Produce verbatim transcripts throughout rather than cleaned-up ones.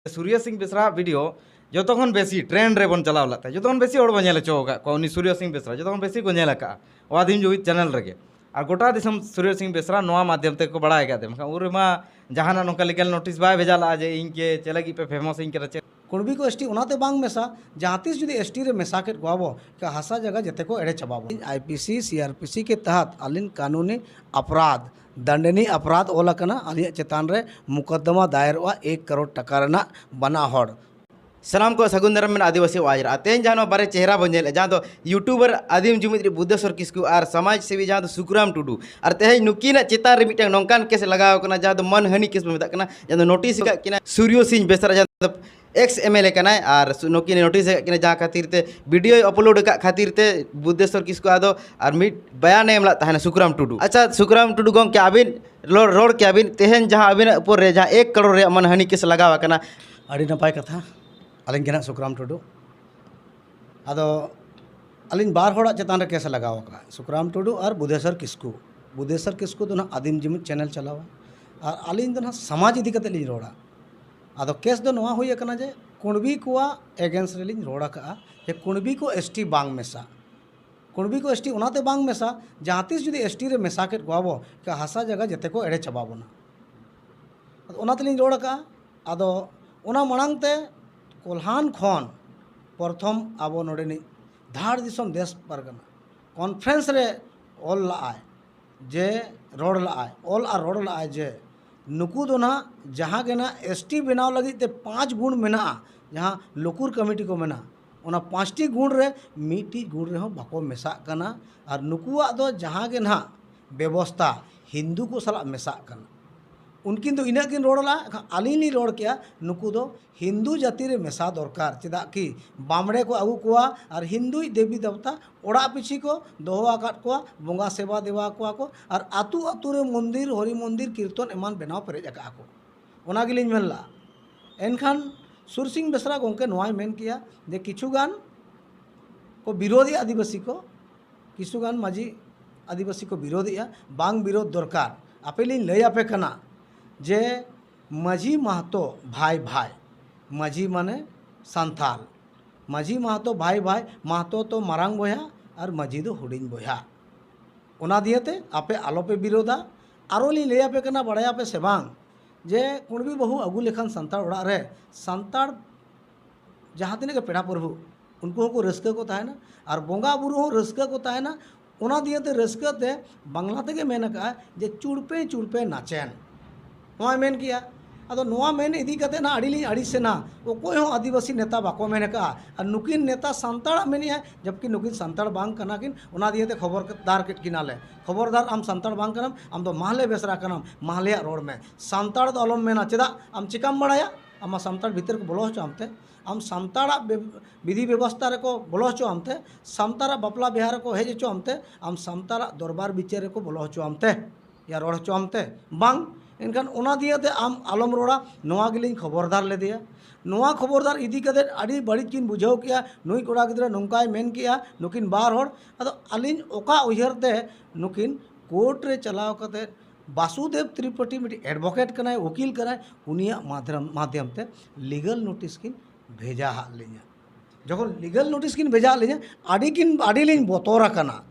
ᱥᱩᱨᱭᱚ ᱥᱤᱝ ᱵᱮᱥᱨᱟ video ᱡᱚᱛᱚ ᱠᱷᱚᱱ ᱵᱮᱥᱤ ᱴᱨᱮᱱᱰ ᱨᱮᱵᱚᱱ ᱪᱟᱞᱟᱣ ᱞᱮᱫ ᱛᱟᱦᱮᱸᱫ, ᱡᱚᱛᱚ ᱠᱷᱚᱱ ᱵᱮᱥᱤ ᱦᱚᱲ ᱵᱚᱱ ᱧᱮᱞ ᱦᱚᱪᱚ ᱟᱠᱟᱫ ᱠᱚᱣᱟ ᱩᱱᱤ ᱥᱩᱨᱭᱚ ᱥᱤᱝ ᱵᱮᱥᱨᱟ, ᱡᱚᱛᱚ ᱠᱷᱚᱱ ᱵᱮᱥᱤ ᱠᱚ ᱧᱮᱞ ᱟᱠᱟᱫᱼᱟ ᱚᱣᱟᱫᱷᱤᱢ ᱡᱩᱢᱤᱫ ᱪᱮᱱᱮᱞ ᱨᱮᱜᱮ᱾ ᱟᱨ ᱜᱚᱴᱟ ᱫᱤᱥᱚᱢ ᱥᱩᱨᱭᱚ ᱥᱤᱝ ᱵᱮᱥᱨᱟ ᱱᱚᱣᱟ ᱢᱟᱫᱽᱫᱷᱚᱢ ᱛᱮᱠᱚ ᱵᱟᱲᱟᱭ ᱟᱠᱟᱫ ᱛᱮ, ᱢᱮᱱᱠᱷᱟᱱ ᱩᱱ ᱨᱮᱢᱟ ᱡᱟᱦᱟᱱᱟᱜ ᱱᱚᱝᱠᱟ ᱞᱤᱜᱟᱞ ᱱᱳᱴᱤᱥ ᱵᱟᱭ ᱵᱷᱮᱡᱟ ᱞᱮᱫᱼᱟ ᱡᱮ ᱤᱧ ᱜᱮ ᱪᱮᱫ ᱞᱟᱹᱜᱤᱫ ᱯᱮ ᱯᱷᱮᱢᱟᱥ ᱤᱧ ᱠᱟᱱᱟ, ᱪᱮᱫ ᱠᱩᱬᱵᱤ ᱠᱚ ᱮᱥᱴᱤ ᱚᱱᱟᱛᱮ ᱵᱟᱝ ᱢᱮᱥᱟ, ᱡᱟᱦᱟᱸ ᱛᱤᱥ ᱡᱩᱫᱤ ᱮᱥᱴᱤ ᱨᱮ ᱢᱮᱥᱟ ᱠᱮᱫ ᱠᱚᱣᱟ ᱵᱚ, ᱮᱱᱠᱷᱟᱱ ᱦᱟᱥᱟ ᱡᱟᱭᱜᱟ ᱡᱮᱛᱮ ᱠᱚ ᱮᱲᱮ ᱪᱟᱵᱟ ᱵᱚ᱾ I P C, C R P C ᱠᱮ ᱛᱟᱦᱟᱛ ᱟᱹᱞᱤᱧ ᱠᱟᱹᱱᱩᱱᱤ ᱟᱯᱨᱟᱫᱷ, ᱫᱟᱱᱰᱟᱱᱤ ᱟᱯᱨᱟᱫᱷ ᱚᱞ ᱟᱠᱟᱱᱟ, ᱟᱹᱞᱤᱧᱟᱜ ᱪᱮᱛᱟᱱ ᱨᱮ ᱢᱩᱠᱚᱫᱫᱚᱢᱟ ᱫᱟᱭᱮᱨᱚᱜᱼᱟ, ᱮᱠ ᱠᱟᱨᱳᱲ ᱴᱟᱠᱟ ᱨᱮᱱᱟᱜ ᱵᱟᱱᱟ ᱦᱚᱲ᱾ ᱥᱟᱱᱟᱢ ᱠᱚ ᱥᱟᱹᱜᱩᱱ ᱫᱟᱨᱟᱢ ᱢᱮᱱᱟᱜᱼᱟ ᱟᱹᱫᱤᱵᱟᱹᱥᱤ ᱟᱣᱟᱡᱽ ᱨᱮ᱾ ᱟᱨ ᱛᱮᱦᱮᱧ ᱡᱟᱦᱟᱸ ᱱᱚᱣᱟ ᱵᱟᱨᱭᱟ ᱪᱮᱦᱨᱟ ᱵᱚᱱ ᱧᱮᱞᱮᱫᱼᱟ, ᱡᱟᱦᱟᱸ ᱫᱚ ᱭᱩᱴᱩᱵᱟᱨ ᱟᱹᱫᱤᱢ ᱡᱩᱢᱤᱫ ᱨᱤᱱᱤᱡ ᱵᱩᱫᱽᱫᱷᱮᱥᱣᱚᱨ ᱠᱤᱥᱠᱩ ᱟᱨ ᱥᱚᱢᱟᱡᱽ ᱥᱮᱵᱤ ᱡᱟᱦᱟᱸ ᱫᱚ ᱥᱩᱠᱨᱟᱢ ᱴᱩᱰᱩ, ᱟᱨ ᱛᱮᱦᱮᱧ ᱱᱩᱠᱤᱱᱟᱜ ᱪᱮᱛᱟᱱ ᱨᱮ ᱢᱤᱫᱴᱟᱝ ᱱᱚᱝᱠᱟᱱ ᱠᱮᱥ ᱞᱟᱜᱟᱣ ᱟᱠᱟᱱᱟ ᱡᱟᱦᱟᱸ ᱫᱚ ᱢᱟᱱᱦᱟᱹᱱᱤ ᱠᱮᱥ ᱵᱚᱱ ᱢᱮᱛᱟᱜ ᱠᱟᱱᱟ, ᱡᱟᱦᱟᱸ ᱫᱚ ᱱᱳᱴᱤᱥ ᱟᱠᱟᱫ ᱠᱤᱱᱟ ᱥᱩᱨᱭᱚ ᱥᱤᱝ ᱵᱮᱥᱨᱟ, ᱡᱟᱦᱟᱸ ᱫᱚ ᱮᱠᱥ ᱮᱢ ᱮᱞ ᱮ ᱠᱟᱱᱟᱭ, ᱟᱨ ᱥᱩ-, ᱱᱩᱠᱤᱱ ᱱᱳᱴᱤᱥ ᱟᱠᱟᱫ ᱠᱤᱱᱟ ᱡᱟᱦᱟᱸ ᱠᱷᱟᱹᱛᱤᱨ ᱛᱮ ᱵᱷᱤᱰᱤᱭᱳᱭ ᱟᱯᱞᱳᱰ ᱟᱠᱟᱫ ᱠᱷᱟᱹᱛᱤᱨ ᱛᱮ ᱵᱩᱫᱽᱫᱷᱮᱥᱣᱚᱨ ᱠᱤᱥᱠᱩ ᱟᱫᱚ ᱟᱨ ᱢᱤᱫ ᱵᱟᱭᱟᱱᱮ ᱮᱢ ᱞᱮᱫ ᱛᱟᱦᱮᱱᱟ ᱥᱩᱠᱨᱟᱢ ᱴᱩᱰᱩ᱾ ᱟᱪᱪᱷᱟ ᱥᱩᱠᱨᱟᱢ ᱴᱩᱰᱩ ᱜᱚᱢᱠᱮ, ᱟᱹᱵᱤᱱ ᱨᱚᱲ, ᱨᱚᱲ ᱠᱮᱭᱟ ᱵᱤᱱ ᱛᱮᱦᱮᱧ ᱡᱟᱦᱟᱸ ᱟᱹᱵᱤᱱᱟᱜ ᱩᱯᱚᱨ ᱨᱮ ᱡᱟᱦᱟᱸ ᱮᱠ ᱠᱟᱨᱳᱲ ᱨᱮᱭᱟᱜ ᱢᱟᱱᱦᱟᱹᱱᱤ ᱠᱮᱥ ᱞᱟᱜᱟᱣ ᱟᱠᱟᱱᱟ? ᱟᱹᱰᱤ ᱱᱟᱯᱟᱭ ᱠᱟᱛᱷᱟ᱾ ᱟᱹᱞᱤᱧ ᱜᱮ ᱱᱟᱦᱟᱜ ᱥᱩᱠᱨᱟᱢ ᱴᱩᱰᱩ᱾ ᱟᱫᱚ ᱟᱹᱞᱤᱧ ᱵᱟᱨ ᱦᱚᱲᱟᱜ ᱪᱮᱛᱟᱱ ᱨᱮ ᱠᱮᱥ ᱮ ᱞᱟᱜᱟᱣ ᱟᱠᱟᱫᱼᱟ, ᱥᱩᱠᱨᱟᱢ ᱴᱩᱰᱩ ᱟᱨ ᱵᱩᱫᱷᱮᱥᱚᱨ ᱠᱤᱥᱠᱩ᱾ ᱵᱩᱫᱷᱮᱥᱚᱨ ᱠᱤᱥᱠᱩ ᱫᱚ ᱱᱟᱦᱟᱜ ᱟᱹᱫᱤᱢ ᱡᱩᱢᱤᱫ ᱪᱮᱱᱮᱞ ᱪᱟᱞᱟᱣᱟ, ᱟᱨ ᱟᱹᱞᱤᱧ ᱫᱚ ᱱᱟᱦᱟᱜ ᱥᱚᱢᱟᱡᱽ ᱤᱫᱤ ᱠᱟᱛᱮ ᱞᱤᱧ ᱨᱚᱲᱟ᱾ ᱟᱫᱚ ᱠᱮᱥ ᱫᱚ ᱱᱚᱣᱟ ᱦᱩᱭ ᱟᱠᱟᱱᱟ ᱡᱮ ᱠᱩᱬᱵᱤ ᱠᱚᱣᱟᱜ ᱮᱜᱮᱱᱥᱴ ᱨᱮᱞᱤᱧ ᱨᱚᱲ ᱟᱠᱟᱫᱼᱟ, ᱡᱮ ᱠᱩᱬᱵᱤ ᱠᱚ ᱮᱥ ᱴᱤ ᱵᱟᱝ ᱢᱮᱥᱟ᱾ ᱠᱩᱬᱵᱤ ᱠᱚ ᱮᱥ ᱴᱤ ᱚᱱᱟᱛᱮ ᱵᱟᱝ ᱢᱮᱥᱟ, ᱡᱟᱦᱟᱸ ᱛᱤᱥ ᱡᱩᱫᱤ ᱮᱥ ᱴᱤ ᱨᱮ ᱢᱮᱥᱟ ᱠᱮᱫ ᱠᱚᱣᱟ ᱵᱚ, ᱮᱱᱠᱷᱟᱱ ᱦᱟᱥᱟ ᱡᱟᱭᱜᱟ ᱡᱮᱛᱮ ᱠᱚ ᱮᱲᱮ ᱪᱟᱵᱟ ᱵᱚᱱᱟ᱾ ᱟᱫᱚ ᱚᱱᱟ ᱛᱮᱞᱤᱧ ᱨᱚᱲ ᱟᱠᱟᱫᱼᱟ᱾ ᱟᱫᱚ ᱚᱱᱟ ᱢᱟᱲᱟᱝ ᱛᱮ ᱠᱚᱞᱦᱟᱱ ᱠᱷᱚᱱ ᱯᱨᱚᱛᱷᱚᱢ ᱟᱵᱚ ᱱᱚᱰᱮᱱᱤᱡ ᱫᱷᱟᱲ ᱫᱤᱥᱚᱢ ᱫᱮᱥ ᱯᱟᱨᱜᱟᱱᱟ ᱠᱚᱱᱯᱷᱟᱨᱮᱱᱥ ᱨᱮ ᱚᱞ ᱞᱟᱜᱼᱟᱭ, ᱡᱮ ᱨᱚᱲ ᱞᱟᱜᱼᱟᱭ, ᱚᱞ ᱟᱨ ᱨᱚᱲ ᱞᱟᱜᱼᱟᱭ ᱡᱮ ᱱᱩᱠᱩ ᱫᱚ ᱱᱟᱦᱟᱜ ᱡᱟᱦᱟᱸ ᱜᱮ ᱱᱟᱦᱟᱜ ᱮᱥ ᱴᱤ ᱵᱮᱱᱟᱣ ᱞᱟᱹᱜᱤᱫ ᱛᱮ ᱯᱟᱸᱪ ᱜᱩᱱ ᱢᱮᱱᱟᱜᱼᱟ, ᱡᱟᱦᱟᱸ ᱞᱩᱠᱩᱨ ᱠᱚᱢᱤᱴᱤ ᱠᱚ ᱢᱮᱱᱟ, ᱚᱱᱟ ᱯᱟᱸᱪᱴᱤ ᱜᱩᱱ ᱨᱮ ᱢᱤᱫᱴᱤᱡ ᱜᱩᱱ ᱨᱮᱦᱚᱸ ᱵᱟᱠᱚ ᱢᱮᱥᱟᱜ ᱠᱟᱱᱟ᱾ ᱟᱨ ᱱᱩᱠᱩᱣᱟᱜ ᱫᱚ ᱡᱟᱦᱟᱸ ᱜᱮ ᱱᱟᱦᱟᱜ ᱵᱮᱵᱚᱥᱛᱟ ᱦᱤᱱᱫᱩ ᱠᱚ ᱥᱟᱞᱟᱜ ᱢᱮᱥᱟᱜ ᱠᱟᱱᱟ᱾ ᱩᱱᱠᱤᱱ ᱫᱚ ᱤᱱᱟᱹᱜ ᱠᱤᱱ ᱨᱚᱲ ᱞᱟᱜᱼᱟ, ᱮᱱᱠᱷᱟᱱ ᱟᱹᱞᱤᱧ ᱞᱤᱧ ᱨᱚᱲ ᱠᱮᱜᱼᱟ, ᱱᱩᱠᱩ ᱫᱚ ᱦᱤᱱᱫᱩ ᱡᱟᱹᱛᱤ ᱨᱮ ᱢᱮᱥᱟ ᱫᱚᱨᱠᱟᱨ᱾ ᱪᱮᱫᱟᱜ ᱠᱤ ᱵᱟᱢᱲᱮ ᱠᱚ ᱟᱹᱜᱩ ᱠᱚᱣᱟ ᱟᱨ ᱦᱤᱱᱫᱩᱭᱤᱡ ᱫᱮᱵᱤ ᱫᱮᱵᱛᱟ ᱚᱲᱟᱜ ᱯᱤᱪᱷᱤ ᱠᱚ ᱫᱚᱦᱚ ᱟᱠᱟᱫ ᱠᱚᱣᱟ, ᱵᱚᱸᱜᱟ ᱥᱮᱵᱟ ᱫᱮᱵᱟ ᱠᱚᱣᱟ ᱠᱚ, ᱟᱨ ᱟᱹᱛᱩ ᱟᱹᱛᱩ ᱨᱮ ᱢᱚᱱᱫᱤᱨ, ᱦᱚᱨᱤ ᱢᱚᱱᱫᱤᱨ, ᱠᱤᱨᱛᱚᱱ ᱮᱢᱟᱱ ᱵᱮᱱᱟᱣ ᱯᱮᱨᱮᱡ ᱟᱠᱟᱫᱼᱟ ᱠᱚ᱾ ᱚᱱᱟ ᱜᱮᱞᱤᱧ ᱢᱮᱱ ᱞᱟᱜᱼᱟ᱾ ᱮᱱᱠᱷᱟᱱ ᱥᱩᱨᱥᱤᱝ ᱵᱮᱥᱨᱟ ᱜᱚᱢᱠᱮ ᱱᱚᱣᱟᱭ ᱢᱮᱱ ᱠᱮᱜᱼᱟ ᱡᱮ ᱠᱤᱪᱷᱩ ᱜᱟᱱ ᱠᱚ ᱵᱤᱨᱳᱫᱷᱮᱜᱼᱟ ᱟᱹᱫᱤᱵᱟᱹᱥᱤ ᱠᱚ, ᱠᱤᱪᱷᱩ ᱜᱟᱱ ᱢᱟᱹᱡᱷᱤ ᱟᱹᱫᱤᱵᱟᱹᱥᱤ ᱠᱚ ᱵᱤᱨᱳᱫᱷᱮᱜᱼᱟ᱾ ᱵᱟᱝ ᱵᱤᱨᱳᱫᱷ ᱫᱚᱨᱠᱟᱨ᱾ ᱟᱯᱮ ᱞᱤᱧ ᱞᱟᱹᱭ ᱟᱯᱮ ᱠᱟᱱᱟ ᱡᱮ ᱢᱟᱹᱡᱷᱤ ᱢᱟᱦᱛᱚ ᱵᱷᱟᱭ ᱵᱷᱟᱭ, ᱢᱟᱹᱡᱷᱤ ᱢᱟᱱᱮ ᱥᱟᱱᱛᱟᱞ᱾ ᱢᱟᱹᱡᱷᱤ ᱢᱟᱦᱟᱛᱚ ᱵᱷᱟᱭ ᱵᱷᱟᱭ, ᱢᱟᱦᱟᱛᱚ ᱛᱚ ᱢᱟᱨᱟᱝ ᱵᱚᱭᱦᱟ ᱟᱨ ᱢᱟᱹᱡᱷᱤ ᱫᱚ ᱦᱩᱰᱤᱧ ᱵᱚᱭᱦᱟ᱾ ᱚᱱᱟ ᱫᱤᱭᱮᱛᱮ ᱟᱯᱮ ᱟᱞᱚᱯᱮ ᱵᱤᱨᱳᱫᱟ᱾ ᱟᱨᱚ ᱞᱤᱧ ᱞᱟᱹᱭᱟᱯᱮ ᱠᱟᱱᱟ, ᱵᱟᱲᱟᱭᱟᱯᱮ ᱥᱮ ᱵᱟᱝ, ᱡᱮ ᱠᱩᱬᱵᱤ ᱵᱟᱹᱦᱩ ᱟᱹᱜᱩ ᱞᱮᱠᱷᱟᱱ ᱥᱟᱱᱛᱟᱲ ᱚᱲᱟᱜ ᱨᱮ, ᱥᱟᱱᱛᱟᱲ ᱡᱟᱦᱟᱸ ᱛᱤᱱᱟᱹᱜ ᱜᱮ ᱯᱮᱲᱟ ᱯᱨᱚᱵᱷᱩ, ᱩᱱᱠᱩ ᱦᱚᱸᱠᱚ ᱨᱟᱹᱥᱠᱟᱹ ᱠᱚ ᱛᱟᱦᱮᱱᱟ᱾ ᱟᱨ ᱵᱚᱸᱜᱟ ᱵᱩᱨᱩ ᱦᱚᱸ ᱨᱟᱹᱥᱠᱟᱹ ᱠᱚ ᱛᱟᱦᱮᱱᱟ᱾ ᱚᱱᱟ ᱫᱤᱭᱮᱛᱮ ᱨᱟᱹᱥᱠᱟᱹ ᱛᱮ ᱵᱟᱝᱞᱟ ᱛᱮᱜᱮ ᱢᱮᱱ ᱟᱠᱟᱫᱼᱟ ᱡᱮ ᱪᱩᱲᱯᱮ ᱪᱩᱲᱯᱮ ᱱᱟᱪᱮᱱ, ᱱᱚᱣᱟᱭ ᱢᱮᱱ ᱠᱮᱜᱼᱟ᱾ ᱟᱫᱚ ᱱᱚᱣᱟ ᱢᱮᱱ ᱤᱫᱤ ᱠᱟᱛᱮ ᱱᱟᱜ ᱟᱹᱰᱤ ᱞᱤᱧ ᱟᱹᱲᱤᱥᱮᱱᱟ᱾ ᱚᱠᱚᱭ ᱦᱚᱸ ᱟᱹᱫᱤᱵᱟᱹᱥᱤ ᱱᱮᱛᱟ ᱵᱟᱠᱚ ᱢᱮᱱ ᱟᱠᱟᱫᱼᱟ, ᱟᱨ ᱱᱩᱠᱤᱱ ᱱᱮᱛᱟ ᱥᱟᱱᱛᱟᱲᱟᱜ ᱢᱮᱱᱮᱜᱼᱟ, ᱡᱚᱵᱠᱤ ᱱᱩᱠᱤᱱ ᱥᱟᱱᱛᱟᱲ ᱵᱟᱝ ᱠᱟᱱᱟ ᱠᱤᱱ᱾ ᱚᱱᱟ ᱫᱤᱭᱮᱛᱮ ᱠᱷᱚᱵᱚᱨᱫᱟᱨ ᱠᱮᱫ ᱠᱤᱱᱟᱞᱮ, ᱠᱷᱚᱵᱚᱨᱫᱟᱨ, ᱟᱢ ᱥᱟᱱᱛᱟᱲ ᱵᱟᱝ ᱠᱟᱱᱟᱢ, ᱟᱢ ᱫᱚ ᱢᱟᱦᱞᱮ ᱵᱮᱥᱨᱟ ᱠᱟᱱᱟᱢ, ᱢᱟᱦᱞᱮᱭᱟᱜ ᱨᱚᱲ ᱢᱮ, ᱥᱟᱱᱛᱟᱲ ᱫᱚ ᱟᱞᱚᱢ ᱢᱮᱱᱟ᱾ ᱪᱮᱫᱟᱜ? ᱟᱢ ᱪᱮᱠᱟᱢ ᱵᱟᱲᱟᱭᱟ? ᱟᱢ ᱢᱟ ᱥᱟᱱᱛᱟᱲ ᱵᱷᱤᱛᱤᱨ ᱠᱚ ᱵᱚᱞᱚ ᱦᱚᱪᱚ ᱟᱢ ᱛᱮ, ᱟᱢ ᱥᱟᱱᱛᱟᱲᱟᱜ ᱵᱮ- ᱵᱤᱫᱷᱤ ᱵᱮᱵᱚᱥᱛᱷᱟ ᱨᱮᱠᱚ ᱵᱚᱞᱚ ᱦᱚᱪᱚ ᱟᱢ ᱛᱮ, ᱥᱟᱱᱛᱟᱲᱟᱜ ᱵᱟᱯᱞᱟ ᱵᱤᱦᱟᱹ ᱨᱮᱠᱚ ᱦᱮᱡ ᱦᱚᱪᱚ ᱟᱢ ᱛᱮ, ᱟᱢ ᱥᱟᱱᱛᱟᱲᱟᱜ ᱫᱚᱨᱵᱟᱨ ᱵᱤᱪᱟᱹᱨ ᱨᱮᱠᱚ ᱵᱚᱞᱚ ᱦᱚᱪᱚ ᱟᱢ ᱛᱮ, ᱭᱟ ᱨᱚᱲ ᱦᱚᱪᱚ ᱟᱢ ᱛᱮ ᱵᱟᱝ᱾ ᱮᱱᱠᱷᱟᱱ ᱚᱱᱟ ᱫᱤᱭᱮ ᱛᱮ ᱟᱢ ᱟᱞᱚᱢ ᱨᱚᱲᱟ, ᱱᱚᱣᱟ ᱜᱮᱞᱤᱧ ᱠᱷᱚᱵᱚᱨᱫᱟᱨ ᱞᱮᱫᱮᱭᱟ᱾ ᱱᱚᱣᱟ ᱠᱷᱚᱵᱚᱨᱫᱟᱨ ᱤᱫᱤ ᱠᱟᱛᱮ ᱟᱹᱰᱤ ᱵᱟᱹᱲᱤᱡ ᱠᱤᱱ ᱵᱩᱡᱷᱟᱹᱣ ᱠᱮᱜᱼᱟ, ᱱᱩᱭ ᱠᱚᱲᱟ ᱜᱤᱫᱽᱨᱟᱹ ᱱᱚᱝᱠᱟᱭ ᱢᱮᱱ ᱠᱮᱜᱼᱟ, ᱱᱩᱠᱤᱱ ᱵᱟᱨ ᱦᱚᱲ᱾ ᱟᱫᱚ ᱟᱹᱞᱤᱧ ᱚᱠᱟ ᱩᱭᱦᱟᱹᱨ ᱛᱮ ᱱᱩᱠᱤᱱ ᱠᱳᱨᱴ ᱨᱮ ᱪᱟᱞᱟᱣ ᱠᱟᱛᱮ ᱵᱟᱥᱩᱫᱮᱵ ᱛᱨᱤᱯᱟᱴᱷᱤ ᱢᱤᱫᱴᱤᱡ ᱮᱰᱵᱷᱚᱠᱮᱴ ᱠᱟᱱᱟᱭ, ᱩᱠᱤᱞ ᱠᱟᱱᱟᱭ, ᱩᱱᱤᱭᱟᱜ ᱢᱟᱫᱷᱭᱟᱢ, ᱢᱟᱫᱷᱭᱚᱢ ᱛᱮ ᱞᱤᱜᱟᱞ ᱱᱳᱴᱤᱥ ᱠᱤᱱ ᱵᱷᱮᱡᱟ ᱟᱫ ᱞᱤᱧᱟ᱾ ᱡᱚᱠᱷᱚᱱ ᱞᱤᱜᱟᱞ ᱱᱳᱴᱤᱥ ᱠᱤᱱ ᱵᱷᱮᱡᱟ ᱟᱫ ᱞᱤᱧᱟ, ᱟᱹᱰᱤ ᱠᱤᱱ, ᱟᱹᱰᱤ ᱞᱤᱧ ᱵᱚᱛᱚᱨ ᱟᱠᱟᱱᱟ᱾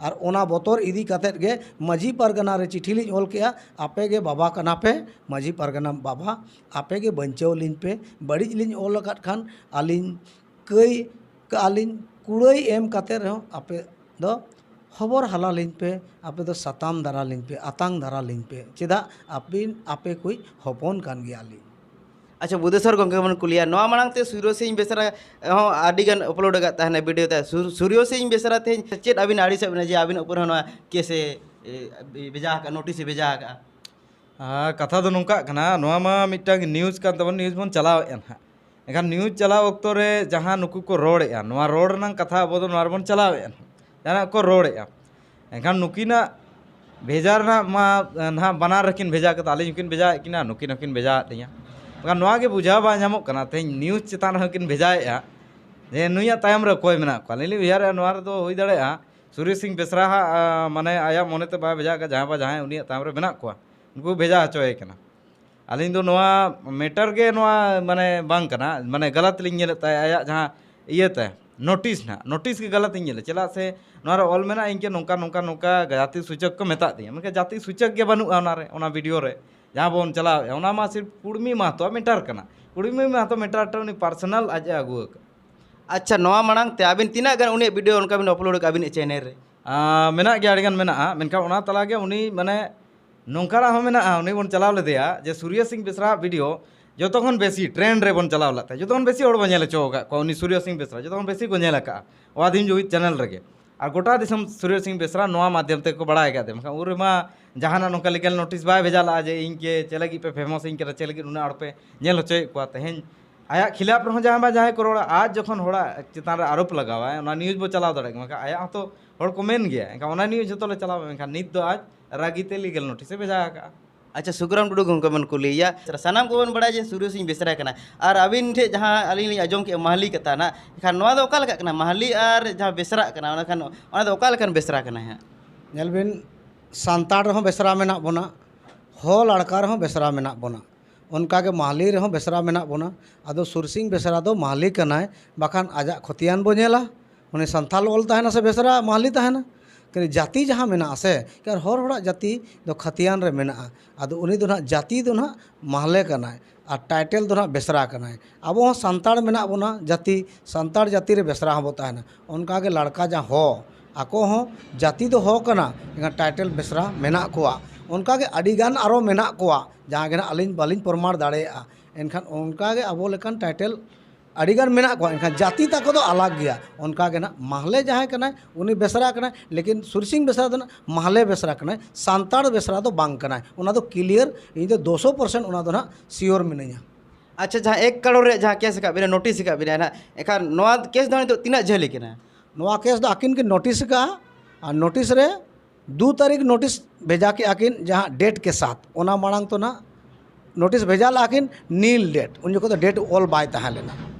ᱟᱨ ᱚᱱᱟ ᱵᱚᱛᱚᱨ ᱤᱫᱤ ᱠᱟᱛᱮᱫ ᱜᱮ ᱢᱟᱹᱡᱷᱤ ᱯᱟᱨᱜᱟᱱᱟ ᱨᱮ ᱪᱤᱴᱷᱤ ᱞᱤᱧ ᱚᱞ ᱠᱮᱜᱼᱟ, ᱟᱯᱮ ᱜᱮ ᱵᱟᱵᱟ ᱠᱟᱱᱟ ᱯᱮ, ᱢᱟᱹᱡᱷᱤ ᱯᱟᱨᱜᱟᱱᱟ ᱵᱟᱵᱟ, ᱟᱯᱮ ᱜᱮ ᱵᱟᱧᱪᱟᱣ ᱞᱤᱧ ᱯᱮ, ᱵᱟᱹᱲᱤᱡ ᱞᱤᱧ ᱚᱞ ᱟᱠᱟᱫ ᱠᱷᱟᱱ ᱟᱹᱞᱤᱧ ᱠᱟᱹᱭ ᱠᱟᱜᱼᱟ ᱞᱤᱧ, ᱠᱩᱲᱟᱹᱭ ᱮᱢ ᱠᱟᱛᱮᱫ ᱨᱮᱦᱚᱸ ᱟᱯᱮ ᱫᱚ ᱦᱚᱵᱚᱨ ᱦᱟᱞᱟ ᱞᱤᱧ ᱯᱮ, ᱟᱯᱮ ᱫᱚ ᱥᱟᱛᱟᱢ ᱫᱟᱨᱟ ᱞᱤᱧ ᱯᱮ, ᱟᱛᱟᱝ ᱫᱟᱨᱟ ᱞᱤᱧ ᱯᱮ, ᱪᱮᱫᱟᱜ ᱟᱹᱵᱤᱱ ᱟᱯᱮ ᱠᱚᱭᱤᱡ ᱦᱚᱯᱚᱱ ᱠᱟᱱ ᱜᱮᱭᱟ ᱞᱤᱧ᱾ ᱟᱪᱪᱷᱟ, ᱵᱩᱫᱷᱮᱥᱚᱨ ᱜᱚᱢᱠᱮ ᱵᱚᱱ ᱠᱩᱞᱤᱭᱟ, ᱱᱚᱣᱟ ᱢᱟᱲᱟᱝ ᱛᱮ ᱥᱩᱨᱡᱚ ᱥᱤᱝ ᱵᱮᱥᱨᱟ ᱦᱚᱸ ᱟᱹᱰᱤ ᱜᱟᱱ ᱟᱯᱞᱳᱰ ᱟᱠᱟᱫ ᱛᱟᱦᱮᱱᱟ ᱵᱷᱤᱰᱤᱭᱳ ᱛᱮ᱾ ᱥᱩᱨ-, ᱥᱩᱨᱡᱚ ᱥᱤᱝ ᱵᱮᱥᱨᱟ ᱛᱮᱦᱮᱧ ᱪᱮᱫ ᱟᱹᱵᱤᱱ ᱟᱹᱲᱤᱥᱮᱫ ᱵᱮᱱᱟ ᱡᱮ ᱟᱹᱵᱤᱱ ᱩᱯᱚᱨ ᱦᱚᱸ ᱱᱚᱣᱟ ᱠᱮᱥ ᱮ, ᱮ, ᱵᱷᱮᱡᱟ ᱟᱠᱟᱫᱼᱟ, ᱱᱳᱴᱤᱥ ᱮ ᱵᱷᱮᱡᱟ ᱟᱠᱟᱫᱼᱟ? ᱟᱨ ᱠᱟᱛᱷᱟ ᱫᱚ ᱱᱚᱝᱠᱟᱜ ᱠᱟᱱᱟ, ᱱᱚᱣᱟ ᱢᱟ ᱢᱤᱫᱴᱟᱝ ᱱᱤᱭᱩᱡᱽ ᱠᱟᱱ ᱛᱟᱵᱚᱱ, ᱱᱤᱭᱩᱡᱽ ᱵᱚᱱ ᱪᱟᱞᱟᱣᱮᱫᱼᱟ ᱱᱟᱦᱟᱜ᱾ ᱮᱱᱠᱷᱟᱱ ᱱᱤᱭᱩᱡᱽ ᱪᱟᱞᱟᱣ ᱚᱠᱛᱚ ᱨᱮ ᱡᱟᱦᱟᱸ ᱱᱩᱠᱩ ᱠᱚ ᱨᱚᱲᱮᱫᱼᱟ, ᱱᱚᱣᱟ ᱨᱚᱲ ᱨᱮᱱᱟᱜ ᱠᱟᱛᱷᱟ ᱟᱵᱚ ᱫᱚ ᱱᱚᱣᱟ ᱨᱮᱵᱚᱱ ᱪᱟᱞᱟᱣᱮᱫᱼᱟ ᱱᱟᱦᱟᱜ, ᱡᱟᱦᱟᱱᱟᱜ ᱠᱚ ᱨᱚᱲᱮᱫᱼᱟ᱾ ᱮᱱᱠᱷᱟᱱ ᱱᱩᱠᱤᱱᱟᱜ ᱵᱷᱮᱡᱟ ᱨᱮᱱᱟᱜ ᱢᱟ ᱱᱟᱦᱟᱜ ᱵᱟᱱᱟᱨ ᱨᱮᱠᱤᱱ ᱵᱷᱮᱡᱟ ᱠᱟᱫᱟ, ᱟᱹᱞᱤᱧ ᱦᱚᱸᱠᱤᱱ ᱵᱷᱮᱡᱟᱭᱮᱫ ᱠᱤᱱᱟ, ᱱᱩᱠᱤᱱ ᱦᱚᱸᱠᱤᱱ ᱵᱷᱮᱡᱟᱭᱮᱫ ᱞᱤᱧᱟ᱾ ᱢᱮᱱᱠᱷᱟᱱ ᱱᱚᱣᱟ ᱜᱮ ᱵᱩᱡᱷᱟᱹᱣ ᱵᱟᱭ ᱧᱟᱢᱚᱜ ᱠᱟᱱᱟ, ᱛᱮᱦᱮᱧ ᱱᱤᱭᱩᱡᱽ ᱪᱮᱛᱟᱱ ᱨᱮᱦᱚᱸ ᱠᱤᱱ ᱵᱷᱮᱡᱟᱭᱮᱫᱼᱟ ᱡᱮ ᱱᱩᱭᱟᱜ ᱛᱟᱭᱚᱢ ᱨᱮ ᱚᱠᱚᱭ ᱢᱮᱱᱟᱜ ᱠᱚᱣᱟ᱾ ᱟᱹᱞᱤᱧ ᱞᱤᱧ ᱩᱭᱦᱟᱹᱨᱮᱫᱼᱟ, ᱱᱚᱣᱟ ᱨᱮᱫᱚ ᱦᱩᱭ ᱫᱟᱲᱮᱭᱟᱜᱼᱟ ᱥᱩᱨᱡᱚ ᱥᱤᱝ ᱵᱮᱥᱨᱟ ᱦᱟᱜ, ᱟ, ᱢᱟᱱᱮ ᱟᱭᱟᱜ ᱢᱚᱱᱮᱛᱮ ᱵᱟᱭ ᱵᱷᱮᱡᱟ ᱟᱠᱟᱫ, ᱡᱟᱦᱟᱸᱭ ᱵᱟ ᱡᱟᱦᱟᱸᱭ ᱩᱱᱤᱭᱟᱜ ᱛᱟᱭᱚᱢ ᱨᱮ ᱢᱮᱱᱟᱜ ᱠᱚᱣᱟ, ᱩᱱᱠᱩ ᱵᱷᱮᱡᱟ ᱦᱚᱪᱚᱭᱮ ᱠᱟᱱᱟ᱾ ᱟᱹᱞᱤᱧ ᱫᱚ ᱱᱚᱣᱟ ᱢᱮᱴᱟᱨ ᱜᱮ ᱱᱚᱣᱟ ᱢᱟᱱᱮ ᱵᱟᱝ ᱠᱟᱱᱟ, ᱢᱟᱱᱮ ᱜᱟᱞᱟᱛ ᱞᱤᱧ ᱧᱮᱞᱮᱫ ᱛᱟᱭᱟ ᱟᱭᱟᱜ ᱡᱟᱦᱟᱸ ᱤᱭᱟᱹ ᱛᱟᱭ, ᱱᱳᱴᱤᱥ ᱱᱟᱦᱟᱜ, ᱱᱳᱴᱤᱥ ᱜᱮ ᱜᱟᱞᱟᱛ ᱤᱧ ᱧᱮᱞᱮᱫ, ᱪᱮᱫᱟᱜ ᱥᱮ ᱱᱚᱣᱟ ᱨᱮ ᱚᱞ ᱢᱮᱱᱟᱜᱼᱟ ᱤᱧ ᱜᱮ ᱱᱚᱝᱠᱟ ᱱᱚᱝᱠᱟ ᱱᱚᱝᱠᱟ ᱡᱟᱹᱛᱤ ᱥᱩᱪᱚᱠ ᱠᱚ ᱢᱮᱛᱟᱜ ᱫᱤᱧᱟ, ᱢᱮᱱᱠᱷᱟᱱ ᱡᱟᱹᱛᱤ ᱥᱩᱪᱚᱠ ᱜᱮ ᱵᱟᱹᱱᱩᱜᱼᱟ ᱚᱱᱟ ᱨᱮ, ᱚᱱᱟ ᱵᱷᱤᱰᱤᱭᱳ ᱨᱮ ᱡᱟᱦᱟᱸ ᱵᱚᱱ ᱪᱟᱞᱟᱣᱮᱫᱼᱟ, ᱚᱱᱟ ᱢᱟ ᱥᱤᱨᱯ ᱠᱩᱲᱢᱤ ᱢᱟᱦᱟᱛᱚ ᱢᱮᱴᱟᱨ ᱠᱟᱱᱟ, ᱠᱩᱲᱢᱤ ᱢᱟᱦᱟᱛᱚ ᱢᱮᱴᱟᱨ ᱴᱟ ᱩᱱᱤ ᱯᱟᱨᱥᱚᱱᱟᱞ ᱟᱡ ᱮ ᱟᱹᱜᱩ ᱟᱠᱟᱫ᱾ ᱟᱪᱪᱷᱟ, ᱱᱚᱣᱟ ᱢᱟᱲᱟᱝ ᱛᱮ ᱟᱹᱵᱤᱱ ᱛᱤᱱᱟᱹᱜ ᱜᱟᱱ ᱩᱱᱤᱭᱟᱜ ᱵᱷᱤᱰᱤᱭᱳ ᱚᱱᱠᱟ ᱵᱤᱱ ᱟᱯᱞᱳᱰ ᱟᱠᱟᱫᱼᱟ ᱟᱹᱵᱤᱱᱟᱜ ᱪᱮᱱᱮᱞ ᱨᱮ? ᱟᱸ, ᱢᱮᱱᱟᱜ ᱜᱮᱭᱟ, ᱟᱹᱰᱤᱜᱟᱱ ᱢᱮᱱᱟᱜᱼᱟ, ᱢᱮᱱᱠᱷᱟᱱ ᱚᱱᱟ ᱛᱟᱞᱟ ᱜᱮ ᱩᱱᱤ ᱢᱟᱱᱮ ᱱᱚᱝᱠᱟᱱᱟᱜ ᱦᱚᱸ ᱢᱮᱱᱟᱜᱼᱟ, ᱩᱱᱤ ᱵᱚᱱ ᱪᱟᱞᱟᱣ ᱞᱮᱫᱮᱭᱟ ᱡᱮ ᱥᱩᱨᱭᱚ ᱥᱤᱝ ᱵᱮᱥᱨᱟ ᱵᱷᱤᱰᱤᱭᱳ ᱡᱚᱛᱚ ᱠᱷᱚᱱ ᱵᱮᱥᱤ ᱴᱨᱮᱱᱰ ᱨᱮᱵᱚᱱ ᱪᱟᱞᱟᱣ ᱞᱮᱫ ᱛᱟᱭᱟ, ᱡᱚᱛᱚ ᱠᱷᱚᱱ ᱵᱮᱥᱤ ᱦᱚᱲ ᱵᱚᱱ ᱧᱮᱞ ᱦᱚᱪᱚ ᱟᱠᱟᱫ ᱠᱚᱣᱟ ᱩᱱᱤ ᱥᱩᱨᱭᱚ ᱥᱤᱝ ᱵᱮᱥᱨᱟ, ᱡᱚᱛᱚ ᱠᱷᱚᱱ ᱵᱮᱥᱤ ᱠᱚ ᱧᱮᱞ ᱟᱠᱟᱫᱼᱟ ᱚᱣᱟᱫᱷᱤᱱ ᱡᱩᱦᱤᱛ ᱪᱮᱱᱮᱞ ᱨᱮᱜᱮ᱾ ᱟᱨ ᱜᱚᱴᱟ ᱫᱤᱥᱚᱢ ᱥᱩᱨᱭᱚ ᱥᱤᱝ ᱵᱮᱥᱨᱟ ᱱᱚᱣᱟ ᱢᱟᱫᱽᱫᱷᱚᱢ ᱛᱮᱠᱚ ᱵᱟᱲᱟᱭ ᱟᱠᱟᱫ ᱛᱮ, ᱢᱮᱱᱠᱷᱟᱱ ᱩᱱ ᱨᱮᱢᱟ ᱡᱟᱦᱟᱱᱟᱜ ᱱᱚᱝᱠᱟ ᱞᱤᱜᱟᱞ ᱱᱳᱴᱤᱥ ᱵᱟᱭ ᱵᱷᱮᱡᱟ ᱞᱮᱫᱼᱟ ᱡᱮ ᱤᱧ ᱜᱮ ᱪᱮᱫ ᱞᱟᱹᱜᱤᱫ ᱯᱮ ᱯᱷᱮᱢᱟᱥ ᱤᱧ ᱠᱟᱱᱟ, ᱪᱮᱫ ᱞᱟᱹᱜᱤᱫ ᱩᱱᱟᱹᱜ ᱦᱚᱲ ᱯᱮ ᱧᱮᱞ ᱦᱚᱪᱚᱭᱮᱫ ᱠᱚᱣᱟ᱾ ᱛᱮᱦᱮᱧ ᱟᱭᱟᱜ ᱠᱷᱤᱞᱟᱯ ᱨᱮᱦᱚᱸ ᱡᱟᱦᱟᱸᱭ ᱵᱟᱝ ᱡᱟᱦᱟᱸᱭ ᱠᱚ ᱨᱚᱲᱟ, ᱟᱡ ᱡᱚᱠᱷᱚᱱ ᱦᱚᱲᱟᱜ ᱪᱮᱛᱟᱱ ᱨᱮ ᱟᱨᱳᱯ ᱞᱟᱜᱟᱣᱟᱭ, ᱚᱱᱟ ᱱᱤᱭᱩᱡᱽ ᱵᱚ ᱪᱟᱞᱟᱣ ᱫᱟᱲᱮᱭᱟᱜ ᱠᱟᱱᱟ, ᱢᱮᱱᱠᱷᱟᱱ ᱟᱭᱟᱜ ᱦᱚᱸᱛᱚ ᱦᱚᱲ ᱠᱚ ᱢᱮᱱ ᱜᱮᱭᱟ, ᱮᱱᱠᱷᱟᱱ ᱚᱱᱟ ᱱᱤᱭᱩᱡᱽ ᱡᱚᱛᱚ ᱞᱮ ᱪᱟᱞᱟᱣᱟ, ᱢᱮᱱᱠᱷᱟᱱ ᱱᱤᱛ ᱫᱚ ᱟᱡ ᱨᱟᱹᱜᱤ ᱛᱮ ᱞᱤᱜᱟᱞ ᱱᱳᱴᱤᱥ ᱮ ᱵᱷᱮᱡᱟ ᱟᱠᱟᱫᱼᱟ᱾ ᱟᱪᱪᱷᱟ, ᱥᱩᱠᱨᱟᱢ ᱴᱩᱰᱩ ᱜᱚᱢᱠᱮ ᱵᱚᱱ ᱠᱩᱞᱤᱭᱮᱭᱟ᱾ ᱥᱟᱱᱟᱢ ᱠᱚᱵᱚᱱ ᱵᱟᱲᱟᱭᱟ ᱡᱮ ᱥᱩᱨᱭᱚ ᱥᱤᱝ ᱵᱮᱥᱨᱟ ᱠᱟᱱᱟ, ᱟᱨ ᱟᱹᱵᱤᱱ ᱴᱷᱮᱱ ᱡᱟᱦᱟᱸ ᱟᱹᱞᱤᱧ ᱞᱤᱧ ᱟᱸᱡᱚᱢ ᱠᱮᱫᱼᱟ ᱢᱟᱦᱞᱤ ᱠᱟᱛᱷᱟ ᱱᱟᱜ, ᱮᱱᱠᱷᱟᱱ ᱱᱚᱣᱟ ᱫᱚ ᱚᱠᱟ ᱞᱮᱠᱟᱜ ᱠᱟᱱᱟ? ᱢᱟᱦᱞᱤ ᱟᱨ ᱡᱟᱦᱟᱸ ᱵᱮᱥᱨᱟᱜ ᱠᱟᱱᱟ, ᱚᱱᱟ ᱠᱷᱟᱱ ᱚᱱᱟ ᱫᱚ ᱚᱠᱟ ᱞᱮᱠᱟᱱ ᱵᱮᱥᱨᱟ ᱠᱟᱱᱟ ᱦᱟᱸᱜ? ᱧᱮᱞ ᱵᱤᱱ, ᱥᱟᱱᱛᱟᱲ ᱨᱮᱦᱚᱸ ᱵᱮᱥᱨᱟ ᱢᱮᱱᱟᱜ ᱵᱚᱱᱟ, ᱦᱚ ᱞᱟᱲᱠᱟ ᱨᱮᱦᱚᱸ ᱵᱮᱥᱨᱟ ᱢᱮᱱᱟᱜ ᱵᱚᱱᱟ, ᱚᱱᱠᱟᱜᱮ ᱢᱟᱦᱞᱤ ᱨᱮᱦᱚᱸ ᱵᱮᱥᱨᱟ ᱢᱮᱱᱟᱜ ᱵᱚᱱᱟ᱾ ᱟᱫᱚ ᱥᱩᱨ ᱥᱤᱝ ᱵᱮᱥᱨᱟ ᱫᱚ ᱢᱟᱦᱞᱤ ᱠᱟᱱᱟᱭ, ᱵᱟᱠᱷᱟᱱ ᱟᱡᱟᱜ ᱠᱷᱚᱛᱤᱭᱟᱱ ᱵᱚ ᱧᱮᱞᱟ᱾ ᱩᱱᱤ ᱥᱟᱱᱛᱟᱞ ᱚᱞ ᱛᱟᱦᱮᱱᱟ ᱥᱮ ᱵᱮᱥᱨᱟ ᱢᱟᱦᱞᱤ ᱛᱟᱦᱮᱱᱟ? ᱠᱤᱱᱛᱩ ᱡᱟᱹᱛᱤ ᱡᱟᱦᱟᱸ ᱢᱮᱱᱟᱜᱼᱟ ᱥᱮ, ᱟᱨ ᱦᱚᱲ ᱦᱚᱲᱟᱜ ᱡᱟᱹᱛᱤ ᱫᱚ ᱠᱷᱟᱛᱤᱭᱟᱱ ᱨᱮ ᱢᱮᱱᱟᱜᱼᱟ᱾ ᱟᱫᱚ ᱩᱱᱤ ᱫᱚ ᱱᱟᱦᱟᱜ ᱡᱟᱹᱛᱤ ᱫᱚ ᱱᱟᱦᱟᱜ ᱢᱟᱦᱞᱮ ᱠᱟᱱᱟᱭ, ᱟᱨ ᱴᱟᱭᱴᱮᱞ ᱫᱚ ᱱᱟᱦᱟᱜ ᱵᱮᱥᱨᱟ ᱠᱟᱱᱟᱭ᱾ ᱟᱵᱚ ᱦᱚᱸ ᱥᱟᱱᱛᱟᱲ ᱢᱮᱱᱟᱜ ᱵᱚᱱᱟ, ᱡᱟᱹᱛᱤ, ᱥᱟᱱᱛᱟᱲ ᱡᱟᱹᱛᱤ ᱨᱮ ᱵᱮᱥᱨᱟ ᱦᱚᱸᱵᱚ ᱛᱟᱦᱮᱱᱟ᱾ ᱚᱱᱠᱟᱜᱮ ᱞᱟᱲᱠᱟ ᱡᱟᱦᱟᱸ ᱦᱚ, ᱟᱠᱚ ᱦᱚᱸ ᱡᱟᱹᱛᱤ ᱫᱚ ᱦᱚ ᱠᱟᱱᱟ, ᱮᱱᱠᱷᱟᱱ ᱴᱟᱭᱴᱮᱞ ᱵᱮᱥᱨᱟ ᱢᱮᱱᱟᱜ ᱠᱚᱣᱟ᱾ ᱚᱱᱠᱟᱜᱮ ᱟᱹᱰᱤᱜᱟᱱ ᱟᱨᱚ ᱢᱮᱱᱟᱜ ᱠᱚᱣᱟ, ᱡᱟᱦᱟᱸ ᱜᱮ ᱱᱟᱦᱟᱜ ᱟᱹᱞᱤᱧ ᱵᱟᱹᱞᱤᱧ ᱯᱨᱚᱢᱟᱬ ᱫᱟᱲᱮᱭᱟᱜᱼᱟ᱾ ᱮᱱᱠᱷᱟᱱ ᱚᱱᱠᱟᱜᱮ ᱟᱵᱚ ᱞᱮᱠᱟᱱ ᱴᱟᱭᱴᱮᱞ ᱟᱹᱰᱤᱜᱟᱱ ᱢᱮᱱᱟᱜ ᱠᱚᱣᱟ, ᱮᱱᱠᱷᱟᱱ ᱡᱟᱹᱛᱤ ᱛᱟᱠᱚ ᱫᱚ ᱟᱞᱟᱜᱽ ᱜᱮᱭᱟ᱾ ᱚᱱᱠᱟ ᱜᱮ ᱱᱟᱜ ᱢᱟᱦᱞᱮ ᱡᱟᱦᱟᱸᱭ ᱠᱟᱱᱟᱭ, ᱩᱱᱤ ᱵᱮᱥᱨᱟ ᱠᱟᱱᱟᱭ, ᱞᱮᱠᱤᱱ ᱥᱩᱨ ᱥᱤᱝ ᱵᱮᱥᱨᱟ ᱫᱚ ᱱᱟᱜ ᱢᱟᱦᱞᱮ ᱵᱮᱥᱨᱟ ᱠᱟᱱᱟᱭ, ᱥᱟᱱᱛᱟᱲ ᱵᱮᱥᱨᱟ ᱫᱚ ᱵᱟᱝ ᱠᱟᱱᱟᱭ᱾ ᱚᱱᱟ ᱫᱚ ᱠᱞᱤᱭᱟᱨ, ᱤᱧ ᱫᱚ ᱫᱩᱥᱚ ᱯᱟᱨᱥᱮᱱᱴ ᱚᱱᱟ ᱫᱚ ᱱᱟᱜ ᱥᱤᱭᱳᱨ ᱢᱤᱱᱟᱹᱧᱟ᱾ ᱟᱪᱪᱷᱟ, ᱡᱟᱦᱟᱸ ᱮᱠ ᱠᱟᱨᱳᱲ ᱨᱮᱭᱟᱜ ᱡᱟᱦᱟᱸ ᱠᱮᱥ ᱟᱠᱟᱫ ᱵᱤᱱᱟ, ᱱᱳᱴᱤᱥ ᱟᱠᱟᱫ ᱵᱤᱱᱟ ᱱᱟᱜ, ᱮᱱᱠᱷᱟᱱ ᱱᱚᱣᱟ ᱠᱮᱥ ᱫᱚ ᱱᱤᱛᱚᱜ ᱛᱤᱱᱟᱹᱜ ᱡᱷᱟᱹᱞ ᱟᱠᱟᱱᱟ? ᱱᱚᱣᱟ ᱠᱮᱥ ᱫᱚ ᱟᱹᱠᱤᱱ ᱠᱤᱱ ᱱᱳᱴᱤᱥ ᱟᱠᱟᱫᱼᱟ, ᱟᱨ ᱱᱳᱴᱤᱥ ᱨᱮ ᱫᱩ ᱛᱟᱹᱨᱤᱠᱷ ᱱᱳᱴᱤᱥ ᱵᱷᱮᱡᱟ ᱠᱮᱫᱼᱟ ᱠᱤᱱ, ᱡᱟᱦᱟᱸ ᱰᱮᱴ ᱠᱮ ᱥᱟᱛ, ᱚᱱᱟ ᱢᱟᱲᱟᱝ ᱛᱚ ᱱᱟᱜ ᱱᱳᱴᱤᱥ ᱵᱷᱮᱡᱟ ᱞᱮᱫᱼᱟ ᱠᱤᱱ ᱱᱤᱞ ᱰᱮᱴ, ᱩᱱ ᱡᱚᱠᱷᱚᱱ ᱫᱚ ᱰᱮᱴ ᱚᱞ ᱵᱟᱭ ᱛᱟᱦᱮᱸ ᱞᱮᱱᱟ᱾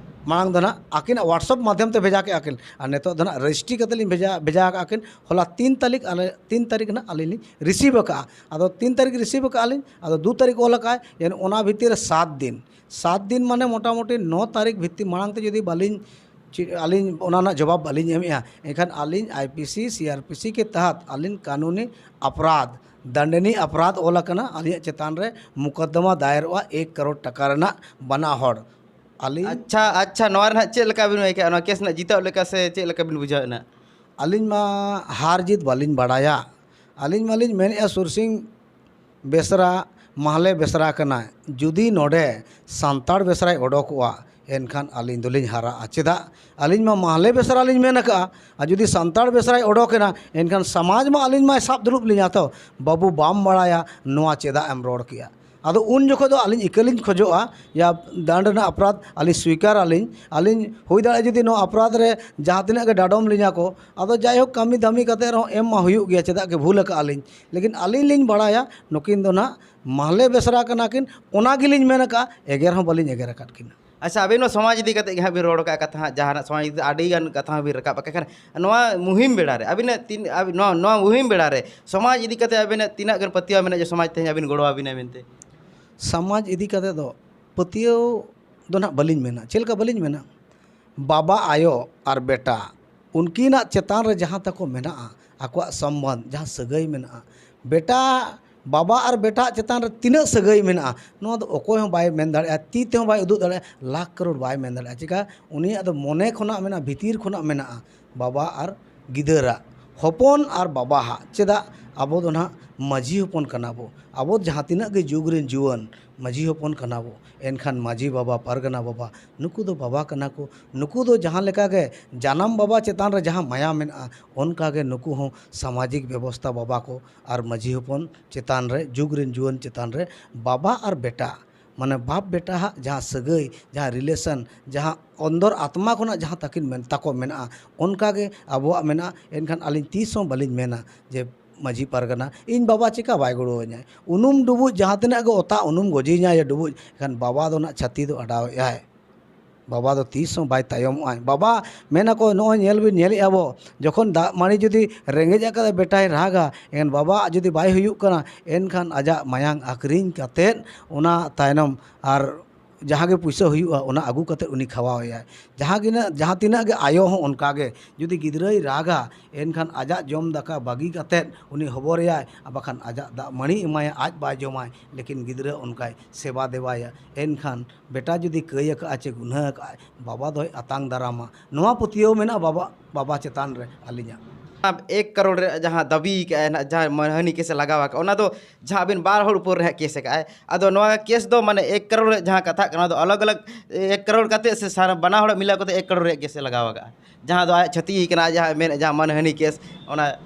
ᱢᱟᱲᱟᱝ ᱫᱚ ᱱᱟᱦᱟᱜ ᱟᱹᱠᱤᱱᱟᱜ WhatsApp ᱢᱟᱫᱽᱫᱷᱚᱢ ᱛᱮ ᱵᱷᱮᱡᱟ ᱠᱮᱜᱼᱟ ᱠᱤᱱ, ᱟᱨ ᱱᱤᱛᱚᱜ ᱫᱚ ᱱᱟᱦᱟᱜ ᱨᱮᱡᱤᱥᱴᱨᱤ ᱠᱟᱛᱮ ᱞᱤᱧ ᱵᱷᱮᱡᱟ, ᱵᱷᱮᱡᱟ ᱟᱠᱟᱫᱼᱟ ᱠᱤᱱ᱾ ᱦᱚᱞᱟ ᱛᱤᱱ ᱛᱟᱹᱨᱤᱠᱷ ᱟᱞᱮ, ᱛᱤᱱ ᱛᱟᱹᱨᱤᱠᱷ ᱱᱟᱦᱟᱜ ᱟᱹᱞᱤᱧ ᱞᱤᱧ ᱨᱤᱥᱤᱵᱷ ᱟᱠᱟᱫᱼᱟ᱾ ᱟᱫᱚ ᱛᱤᱱ ᱛᱟᱹᱨᱤᱠᱷ ᱨᱤᱥᱤᱵᱷ ᱟᱠᱟᱫᱼᱟ ᱞᱤᱧ, ᱟᱫᱚ ᱫᱩ ᱛᱟᱹᱨᱤᱠᱷ ᱚᱞ ᱟᱠᱟᱫᱼᱟᱭ, ᱮᱱ ᱚᱱᱟ ᱵᱷᱤᱛᱤᱨ ᱨᱮ ᱥᱟᱛ ᱫᱤᱱ, ᱥᱟᱛ ᱫᱤᱱ ᱢᱟᱱᱮ ᱢᱚᱴᱟᱢᱩᱴᱤ ᱱᱚ ᱛᱟᱹᱨᱤᱠᱷ ᱵᱷᱤᱛᱤᱨ ᱢᱟᱲᱟᱝ ᱛᱮ ᱡᱩᱫᱤ ᱵᱟᱹᱞᱤᱧ, ᱪᱮᱫ, ᱟᱹᱞᱤᱧ ᱚᱱᱟ ᱨᱮᱱᱟᱜ ᱡᱚᱵᱟᱵ ᱵᱟᱹᱞᱤᱧ ᱮᱢᱮᱜᱼᱟ, ᱮᱱᱠᱷᱟᱱ ᱟᱹᱞᱤᱧ IPC, CrPC ᱠᱮ ᱛᱟᱦᱟᱛ ᱟᱹᱞᱤᱧ ᱠᱟᱹᱱᱩᱱᱤ ᱟᱯᱨᱟᱫᱷ, ᱫᱟᱱᱰᱟᱱᱤ ᱟᱯᱨᱟᱫᱷ ᱚᱞ ᱟᱠᱟᱱᱟ, ᱟᱹᱞᱤᱧᱟᱜ ᱪᱮᱛᱟᱱ ᱨᱮ ᱢᱩᱠᱚᱫᱫᱚᱢᱟ ᱫᱟᱭᱮᱨᱚᱜᱼᱟ ᱮᱠ ᱠᱟᱨᱳᱲ ᱴᱟᱠᱟ ᱨᱮᱱᱟᱜ ᱵᱟᱱᱟ ᱦᱚᱲ᱾ ᱟᱹᱞᱤᱧ ᱟᱪᱪᱷᱟ, ᱟᱪᱪᱷᱟ, ᱱᱚᱣᱟ ᱨᱮ ᱱᱟᱦᱟᱜ ᱪᱮᱫ ᱞᱮᱠᱟ ᱵᱤᱱ ᱟᱹᱭᱠᱟᱹᱜᱼᱟ? ᱱᱚᱣᱟ ᱠᱮᱥ ᱨᱮᱱᱟᱜ ᱡᱤᱛᱟᱹᱣ ᱞᱮᱠᱟ ᱥᱮ ᱪᱮᱫ ᱞᱮᱠᱟ ᱵᱤᱱ ᱵᱩᱡᱷᱟᱹᱣᱮᱫᱼᱟ? ᱟᱹᱞᱤᱧ ᱢᱟ ᱦᱟᱨ ᱡᱤᱛ ᱵᱟᱹᱞᱤᱧ ᱵᱟᱲᱟᱭᱟ᱾ ᱟᱹᱞᱤᱧ ᱢᱟᱞᱤᱧ ᱢᱮᱱᱮᱫᱼᱟ, ᱥᱩᱨᱥᱤᱝ ᱵᱮᱥᱨᱟ ᱢᱟᱦᱞᱮ ᱵᱮᱥᱨᱟ ᱠᱟᱱᱟᱭ, ᱡᱩᱫᱤ ᱱᱚᱰᱮ ᱥᱟᱱᱛᱟᱲ ᱵᱮᱥᱨᱟᱭ ᱚᱰᱚᱠᱚᱜᱼᱟ, ᱮᱱᱠᱷᱟᱱ ᱟᱹᱞᱤᱧ ᱫᱚᱞᱤᱧ ᱦᱟᱨᱟᱜᱼᱟ᱾ ᱪᱮᱫᱟᱜ? ᱟᱹᱞᱤᱧ ᱢᱟ ᱢᱟᱦᱞᱮ ᱵᱮᱥᱨᱟ ᱞᱤᱧ ᱢᱮᱱ ᱟᱠᱟᱫᱼᱟ, ᱟᱨ ᱡᱩᱫᱤ ᱥᱟᱱᱛᱟᱲ ᱵᱮᱥᱨᱟᱭ ᱚᱰᱚᱠᱮᱱᱟ, ᱮᱱᱠᱷᱟᱱ ᱥᱚᱢᱟᱡᱽ ᱢᱟ ᱟᱹᱞᱤᱧ ᱢᱟᱭ ᱥᱟᱵ ᱫᱩᱲᱩᱵ ᱞᱤᱧᱟ ᱛᱚ, "ᱵᱟᱹᱵᱩ, ᱵᱟᱢ ᱵᱟᱲᱟᱭᱟ, ᱱᱚᱣᱟ ᱪᱮᱫᱟᱜ ᱮᱢ ᱨᱚᱲ ᱠᱮᱜᱼᱟ?" ᱟᱫᱚ ᱩᱱ ᱡᱚᱠᱷᱚᱱ ᱫᱚ ᱟᱹᱞᱤᱧ ᱤᱠᱟᱹ ᱞᱤᱧ ᱠᱷᱚᱡᱚᱜᱼᱟ, ᱭᱟ ᱫᱟᱱᱰ ᱨᱮᱱᱟᱜ ᱟᱯᱨᱟᱫᱷ ᱟᱹᱞᱤᱧ ᱥᱣᱤᱠᱟᱨ ᱟᱹᱞᱤᱧ, ᱟᱹᱞᱤᱧ ᱦᱩᱭ ᱫᱟᱲᱮᱭᱟᱜᱼᱟ ᱡᱩᱫᱤ ᱱᱚᱣᱟ ᱟᱯᱨᱟᱫᱷ ᱨᱮ ᱡᱟᱦᱟᱸ ᱛᱤᱱᱟᱹᱜ ᱜᱮ ᱰᱟᱰᱚᱢ ᱞᱤᱧᱟ ᱠᱚ, ᱟᱫᱚ ᱡᱟᱭᱦᱳᱠ ᱠᱟᱹᱢᱤ ᱫᱟᱹᱢᱤ ᱠᱟᱛᱮ ᱨᱮᱦᱚᱸ ᱮᱢ ᱢᱟ ᱦᱩᱭᱩᱜ ᱜᱮᱭᱟ, ᱪᱮᱫᱟᱜ ᱜᱮ ᱵᱷᱩᱞ ᱟᱠᱟᱫᱼᱟ ᱞᱤᱧ, ᱞᱮᱠᱤᱱ ᱟᱹᱞᱤᱧ ᱞᱤᱧ ᱵᱟᱲᱟᱭᱟ ᱱᱩᱠᱤᱱ ᱫᱚ ᱱᱟᱦᱟᱜ ᱢᱟᱦᱞᱮ ᱵᱮᱥᱨᱟ ᱠᱟᱱᱟ ᱠᱤᱱ, ᱚᱱᱟ ᱜᱮᱞᱤᱧ ᱢᱮᱱ ᱟᱠᱟᱫᱼᱟ, ᱮᱜᱮᱨ ᱦᱚᱸ ᱵᱟᱹᱞᱤᱧ ᱮᱜᱮᱨ ᱟᱠᱟᱫ ᱠᱤᱱᱟ᱾ ᱟᱪᱪᱷᱟ, ᱟᱵᱤᱱ ᱱᱚᱣᱟ ᱥᱚᱢᱟᱡᱽ ᱤᱫᱤ ᱠᱟᱛᱮ ᱜᱮ ᱦᱟᱸᱜ ᱵᱤᱱ ᱨᱚᱲ ᱟᱠᱟᱫ ᱠᱟᱛᱷᱟ ᱦᱟᱸᱜ, ᱡᱟᱦᱟᱱᱟᱜ ᱥᱚᱢᱟᱡᱽ ᱤᱫᱤ ᱟᱹᱰᱤ ᱜᱟᱱ ᱠᱟᱛᱷᱟ ᱦᱚᱸ ᱵᱤᱱ ᱨᱟᱠᱟᱵ ᱟᱠᱟᱫ ᱠᱷᱟᱱ, ᱱᱚᱣᱟ ᱢᱩᱦᱤᱢ ᱵᱮᱲᱟ ᱨᱮ ᱟᱹᱵᱤᱱᱟᱜ ᱛᱤᱱ-, ᱟᱵ-, ᱱᱚᱣᱟ, ᱱᱚᱣᱟ ᱢᱩᱦᱤᱢ ᱵᱮᱲᱟ ᱨᱮ ᱥᱚᱢᱟᱡᱽ ᱤᱫᱤ ᱠᱟᱛᱮ ᱟᱵᱤᱱᱟᱜ ᱛᱤᱱᱟᱹᱜ ᱜᱟᱱ ᱯᱟᱹᱛᱭᱟᱹᱣ ᱢᱮᱱᱟᱜᱼᱟ ᱡᱮ ᱥᱚᱢᱟᱡᱽ ᱛᱮᱦᱮᱧ ᱟᱵᱤᱱ ᱜᱚᱲᱚ ᱟᱵᱤᱱᱟᱭ ᱢᱮᱱᱛᱮ? ᱥᱚᱢᱟᱡᱽ ᱤᱫᱤ ᱠᱟᱛᱮ ᱫᱚ ᱯᱟᱹᱛᱭᱟᱹᱣ ᱫᱚ ᱱᱟᱦᱟᱜ ᱵᱟᱹᱞᱤᱧ ᱢᱮᱱᱟ᱾ ᱪᱮᱫ ᱞᱮᱠᱟ ᱵᱟᱹᱞᱤᱧ ᱢᱮᱱᱟ? ᱵᱟᱵᱟ, ᱟᱭᱳ ᱟᱨ ᱵᱮᱴᱟ, ᱩᱱᱠᱤᱱᱟᱜ ᱪᱮᱛᱟᱱ ᱨᱮ ᱡᱟᱦᱟᱸ ᱛᱟᱠᱚ ᱢᱮᱱᱟᱜᱼᱟ, ᱟᱠᱚᱣᱟᱜ ᱥᱚᱢᱵᱚᱱᱫᱷ, ᱡᱟᱦᱟᱸ ᱥᱟᱹᱜᱟᱹᱭ ᱢᱮᱱᱟᱜᱼᱟ, ᱵᱮᱴᱟ, ᱵᱟᱵᱟ ᱟᱨ ᱵᱮᱴᱟ ᱪᱮᱛᱟᱱ ᱨᱮ ᱛᱤᱱᱟᱹᱜ ᱥᱟᱹᱜᱟᱹᱭ ᱢᱮᱱᱟᱜᱼᱟ, ᱱᱚᱣᱟ ᱫᱚ ᱚᱠᱚᱭ ᱦᱚᱸ ᱵᱟᱭ ᱢᱮᱱ ᱫᱟᱲᱮᱭᱟᱜᱼᱟ, ᱛᱤ ᱛᱮᱦᱚᱸ ᱵᱟᱭ ᱩᱫᱩᱜ ᱫᱟᱲᱮᱭᱟᱜᱼᱟ, ᱞᱟᱠᱷ ᱠᱟᱨᱳᱲ ᱵᱟᱭ ᱢᱮᱱ ᱫᱟᱲᱮᱭᱟᱜᱼᱟ᱾ ᱪᱮᱠᱟ? ᱩᱱᱤᱭᱟᱜ ᱫᱚ ᱢᱚᱱᱮ ᱠᱷᱚᱱᱟᱜ ᱢᱮᱱᱟᱜᱼᱟ, ᱵᱷᱤᱛᱤᱨ ᱠᱷᱚᱱᱟᱜ ᱢᱮᱱᱟᱜᱼᱟ, ᱵᱟᱵᱟ ᱟᱨ ᱜᱤᱫᱟᱹᱨᱟᱜ, ᱦᱚᱯᱚᱱ ᱟᱨ ᱵᱟᱵᱟᱦᱟᱜ᱾ ᱪᱮᱫᱟᱜ? ᱟᱵᱚ ᱫᱚ ᱱᱟᱦᱟᱜ ᱢᱟᱹᱡᱷᱤ ᱦᱚᱯᱚᱱ ᱠᱟᱱᱟ ᱵᱚ᱾ ᱟᱵᱚ ᱡᱟᱦᱟᱸ ᱛᱤᱱᱟᱹᱜ ᱜᱮ ᱡᱩᱜᱽ ᱨᱮᱱ ᱡᱩᱣᱟᱹᱱ ᱢᱟᱹᱡᱷᱤ ᱦᱚᱯᱚᱱ ᱠᱟᱱᱟ ᱵᱚ, ᱮᱱᱠᱷᱟᱱ ᱢᱟᱹᱡᱷᱤ ᱵᱟᱵᱟ, ᱯᱟᱨᱜᱟᱱᱟ ᱵᱟᱵᱟ, ᱱᱩᱠᱩ ᱫᱚ ᱵᱟᱵᱟ ᱠᱟᱱᱟ ᱠᱚ᱾ ᱱᱩᱠᱩ ᱫᱚ ᱡᱟᱦᱟᱸ ᱞᱮᱠᱟ ᱜᱮ ᱡᱟᱱᱟᱢ ᱵᱟᱵᱟ ᱪᱮᱛᱟᱱ ᱨᱮ ᱡᱟᱦᱟᱸ ᱢᱟᱭᱟ ᱢᱮᱱᱟᱜᱼᱟ, ᱚᱱᱠᱟ ᱜᱮ ᱱᱩᱠᱩ ᱦᱚᱸ ᱥᱟᱢᱟᱡᱤᱠ ᱵᱮᱵᱚᱥᱛᱷᱟ ᱵᱟᱵᱟ ᱠᱚ ᱟᱨ ᱢᱟᱹᱡᱷᱤ ᱦᱚᱯᱚᱱ ᱪᱮᱛᱟᱱ ᱨᱮ, ᱡᱩᱜᱽ ᱨᱮᱱ ᱡᱩᱣᱟᱹᱱ ᱪᱮᱛᱟᱱ ᱨᱮ ᱵᱟᱵᱟ ᱟᱨ ᱵᱮᱴᱟ, ᱢᱟᱱᱮ ᱵᱟᱯ ᱵᱮᱴᱟ ᱦᱟᱜ ᱡᱟᱦᱟᱸ ᱥᱟᱹᱜᱟᱹᱭ, ᱡᱟᱦᱟᱸ relation, ᱡᱟᱦᱟᱸ ᱚᱱᱫᱚᱨ ᱟᱛᱢᱟ ᱠᱷᱚᱱᱟᱜ ᱡᱟᱦᱟᱸ ᱛᱟᱹᱠᱤᱱ ᱢᱮᱱ ᱛᱟᱠᱚ ᱢᱮᱱᱟᱜᱼᱟ, ᱚᱱᱠᱟ ᱜᱮ ᱟᱵᱚᱣᱟᱜ ᱢᱮᱱᱟᱜᱼᱟ᱾ ᱮᱱᱠᱷᱟᱱ ᱟᱹᱞᱤᱧ ᱛᱤᱥ ᱦᱚᱸ ᱵᱟᱹᱞᱤᱧ ᱢᱮᱱᱟ ᱡᱮ ᱢᱟᱹᱡᱷᱤ ᱯᱟᱨᱜᱟᱱᱟ, ᱤᱧ ᱵᱟᱵᱟ ᱪᱮᱠᱟ ᱵᱟᱭ ᱜᱚᱲᱚᱣᱟᱹᱧᱟᱹ? ᱩᱱᱩᱢ ᱰᱩᱵᱩᱡ ᱡᱟᱦᱟᱸ ᱛᱤᱱᱟᱹᱜ ᱜᱮ ᱚᱛᱟ ᱩᱱᱩᱢ ᱜᱚᱡᱮᱧᱟᱭ ᱰᱩᱵᱩᱡ, ᱮᱱᱠᱷᱟᱱ ᱵᱟᱵᱟ ᱫᱚ ᱱᱟᱜ ᱪᱷᱟᱹᱛᱤ ᱫᱚ ᱟᱰᱟᱣᱮᱫᱼᱟᱭ᱾ ᱵᱟᱵᱟ ᱫᱚ ᱛᱤᱥ ᱦᱚᱸ ᱵᱟᱭ ᱛᱟᱭᱚᱢᱚᱜᱼᱟᱭ᱾ ᱵᱟᱵᱟ ᱢᱮᱱᱟᱠᱚ, ᱱᱚᱜᱼᱚᱭ ᱧᱮᱞ ᱵᱤᱱ, ᱧᱮᱞᱮᱫᱼᱟ ᱵᱚ, ᱡᱚᱠᱷᱚᱱ ᱫᱟᱜ ᱢᱟᱹᱲᱤ ᱡᱩᱫᱤ ᱨᱮᱸᱜᱮᱡ ᱟᱠᱟᱫ ᱵᱮᱴᱟᱭ ᱨᱟᱜᱟ, ᱮᱱ ᱵᱟᱵᱟ ᱡᱩᱫᱤ ᱵᱟᱭ ᱦᱩᱭᱩᱜ ᱠᱟᱱᱟ, ᱮᱱᱠᱷᱟᱱ ᱟᱡᱟᱜ ᱢᱟᱭᱟᱝ ᱟᱹᱠᱷᱨᱤᱧ ᱠᱟᱛᱮᱫ ᱚᱱᱟ ᱛᱟᱭᱱᱚᱢ ᱟᱨ ᱡᱟᱦᱟᱸ ᱜᱮ ᱯᱩᱭᱥᱟᱹ ᱦᱩᱭᱩᱜᱼᱟ, ᱚᱱᱟ ᱟᱹᱜᱩ ᱠᱟᱛᱮᱫ ᱩᱱᱤ ᱠᱷᱟᱣᱟᱣᱮᱭᱟᱭ᱾ ᱡᱟᱦᱟᱸ ᱜᱮ ᱱᱟᱜ, ᱡᱟᱦᱟᱸ ᱛᱤᱱᱟᱹᱜ ᱜᱮ ᱟᱭᱳ ᱦᱚᱸ ᱚᱱᱠᱟ ᱜᱮ, ᱡᱩᱫᱤ ᱜᱤᱫᱽᱨᱟᱹᱭ ᱨᱟᱜᱟ, ᱮᱱᱠᱷᱟᱱ ᱟᱡᱟᱜ ᱡᱚᱢ ᱫᱟᱠᱟ ᱵᱟᱹᱜᱤ ᱠᱟᱛᱮᱫ ᱩᱱᱤ ᱦᱚᱵᱚᱨᱮᱭᱟᱭ, ᱟᱨ ᱵᱟᱠᱷᱟᱱ ᱟᱡᱟᱜ ᱫᱟᱜ ᱢᱟᱹᱲᱤ ᱮᱢᱟᱭᱟ, ᱟᱡ ᱵᱟᱭ ᱡᱚᱢᱟᱭ, ᱞᱮᱠᱤᱱ ᱜᱤᱫᱽᱨᱟᱹ ᱚᱱᱠᱟᱭ ᱥᱮᱵᱟ ᱫᱮᱵᱟᱭᱟ᱾ ᱮᱱᱠᱷᱟᱱ ᱵᱮᱴᱟ ᱡᱩᱫᱤ ᱠᱟᱹᱭ ᱟᱠᱟᱫᱼᱟ ᱪᱮ ᱜᱩᱱᱦᱟᱹ ᱟᱠᱟᱫᱼᱟᱭ, ᱵᱟᱵᱟ ᱫᱚᱭ ᱟᱛᱟᱝ ᱫᱟᱨᱟᱢᱟ᱾ ᱱᱚᱣᱟ ᱯᱟᱹᱛᱭᱟᱹᱣ ᱢᱮᱱᱟᱜᱼᱟ ᱵᱟᱵᱟ, ᱵᱟᱵᱟ ᱪᱮᱛᱟᱱ ᱨᱮ ᱟᱹᱞᱤᱧᱟᱜ᱾ ᱮᱠ ᱠᱟᱨᱳᱲ ᱨᱮ ᱡᱟᱦᱟᱸ ᱫᱟᱹᱵᱤ ᱠᱟᱜᱼᱟᱭ ᱱᱟᱜ, ᱡᱟᱦᱟᱸ ᱢᱟᱱᱦᱟᱹᱱᱤ ᱠᱮᱥ ᱮ ᱞᱟᱜᱟᱣ ᱟᱠᱟᱫ, ᱚᱱᱟ ᱫᱚ ᱡᱟᱦᱟᱸ ᱟᱵᱤᱱ ᱵᱟᱨ ᱦᱚᱲ ᱩᱯᱚᱨ ᱨᱮ ᱦᱟᱸᱜ ᱠᱮᱥ ᱟᱠᱟᱫᱼᱟᱭ, ᱟᱫᱚ ᱱᱚᱣᱟ ᱠᱮᱥ ᱫᱚ ᱢᱟᱱᱮ ᱮᱠ ᱠᱟᱨᱳᱲ ᱨᱮ ᱡᱟᱦᱟᱸ ᱠᱟᱛᱷᱟᱜ ᱠᱟᱱᱟ, ᱚᱱᱟ ᱫᱚ ᱟᱞᱟᱜᱽ ᱟᱞᱟᱜᱽ ᱮᱠ ᱠᱟᱨᱳᱲ ᱠᱟᱛᱮ ᱥᱮ ᱥᱟᱨ-, ᱵᱟᱱᱟ ᱦᱚᱲᱟᱜ ᱢᱤᱞᱟᱹᱣ ᱠᱟᱛᱮ ᱮᱠ ᱠᱟᱨᱳᱲ ᱨᱮᱭᱟᱜ ᱠᱮᱥ ᱮ ᱞᱟᱜᱟᱣ ᱟᱠᱟᱫᱼᱟ? ᱡᱟᱦᱟᱸ ᱫᱚ ᱟᱡ ᱪᱷᱟᱹᱛᱤᱠ ᱠᱟᱱᱟ, ᱡᱟᱦᱟᱸ ᱢᱮᱱ, ᱡᱟᱦᱟᱸ ᱢᱟᱱᱦᱟᱹᱱᱤ ᱠᱮᱥ, ᱚᱱᱟ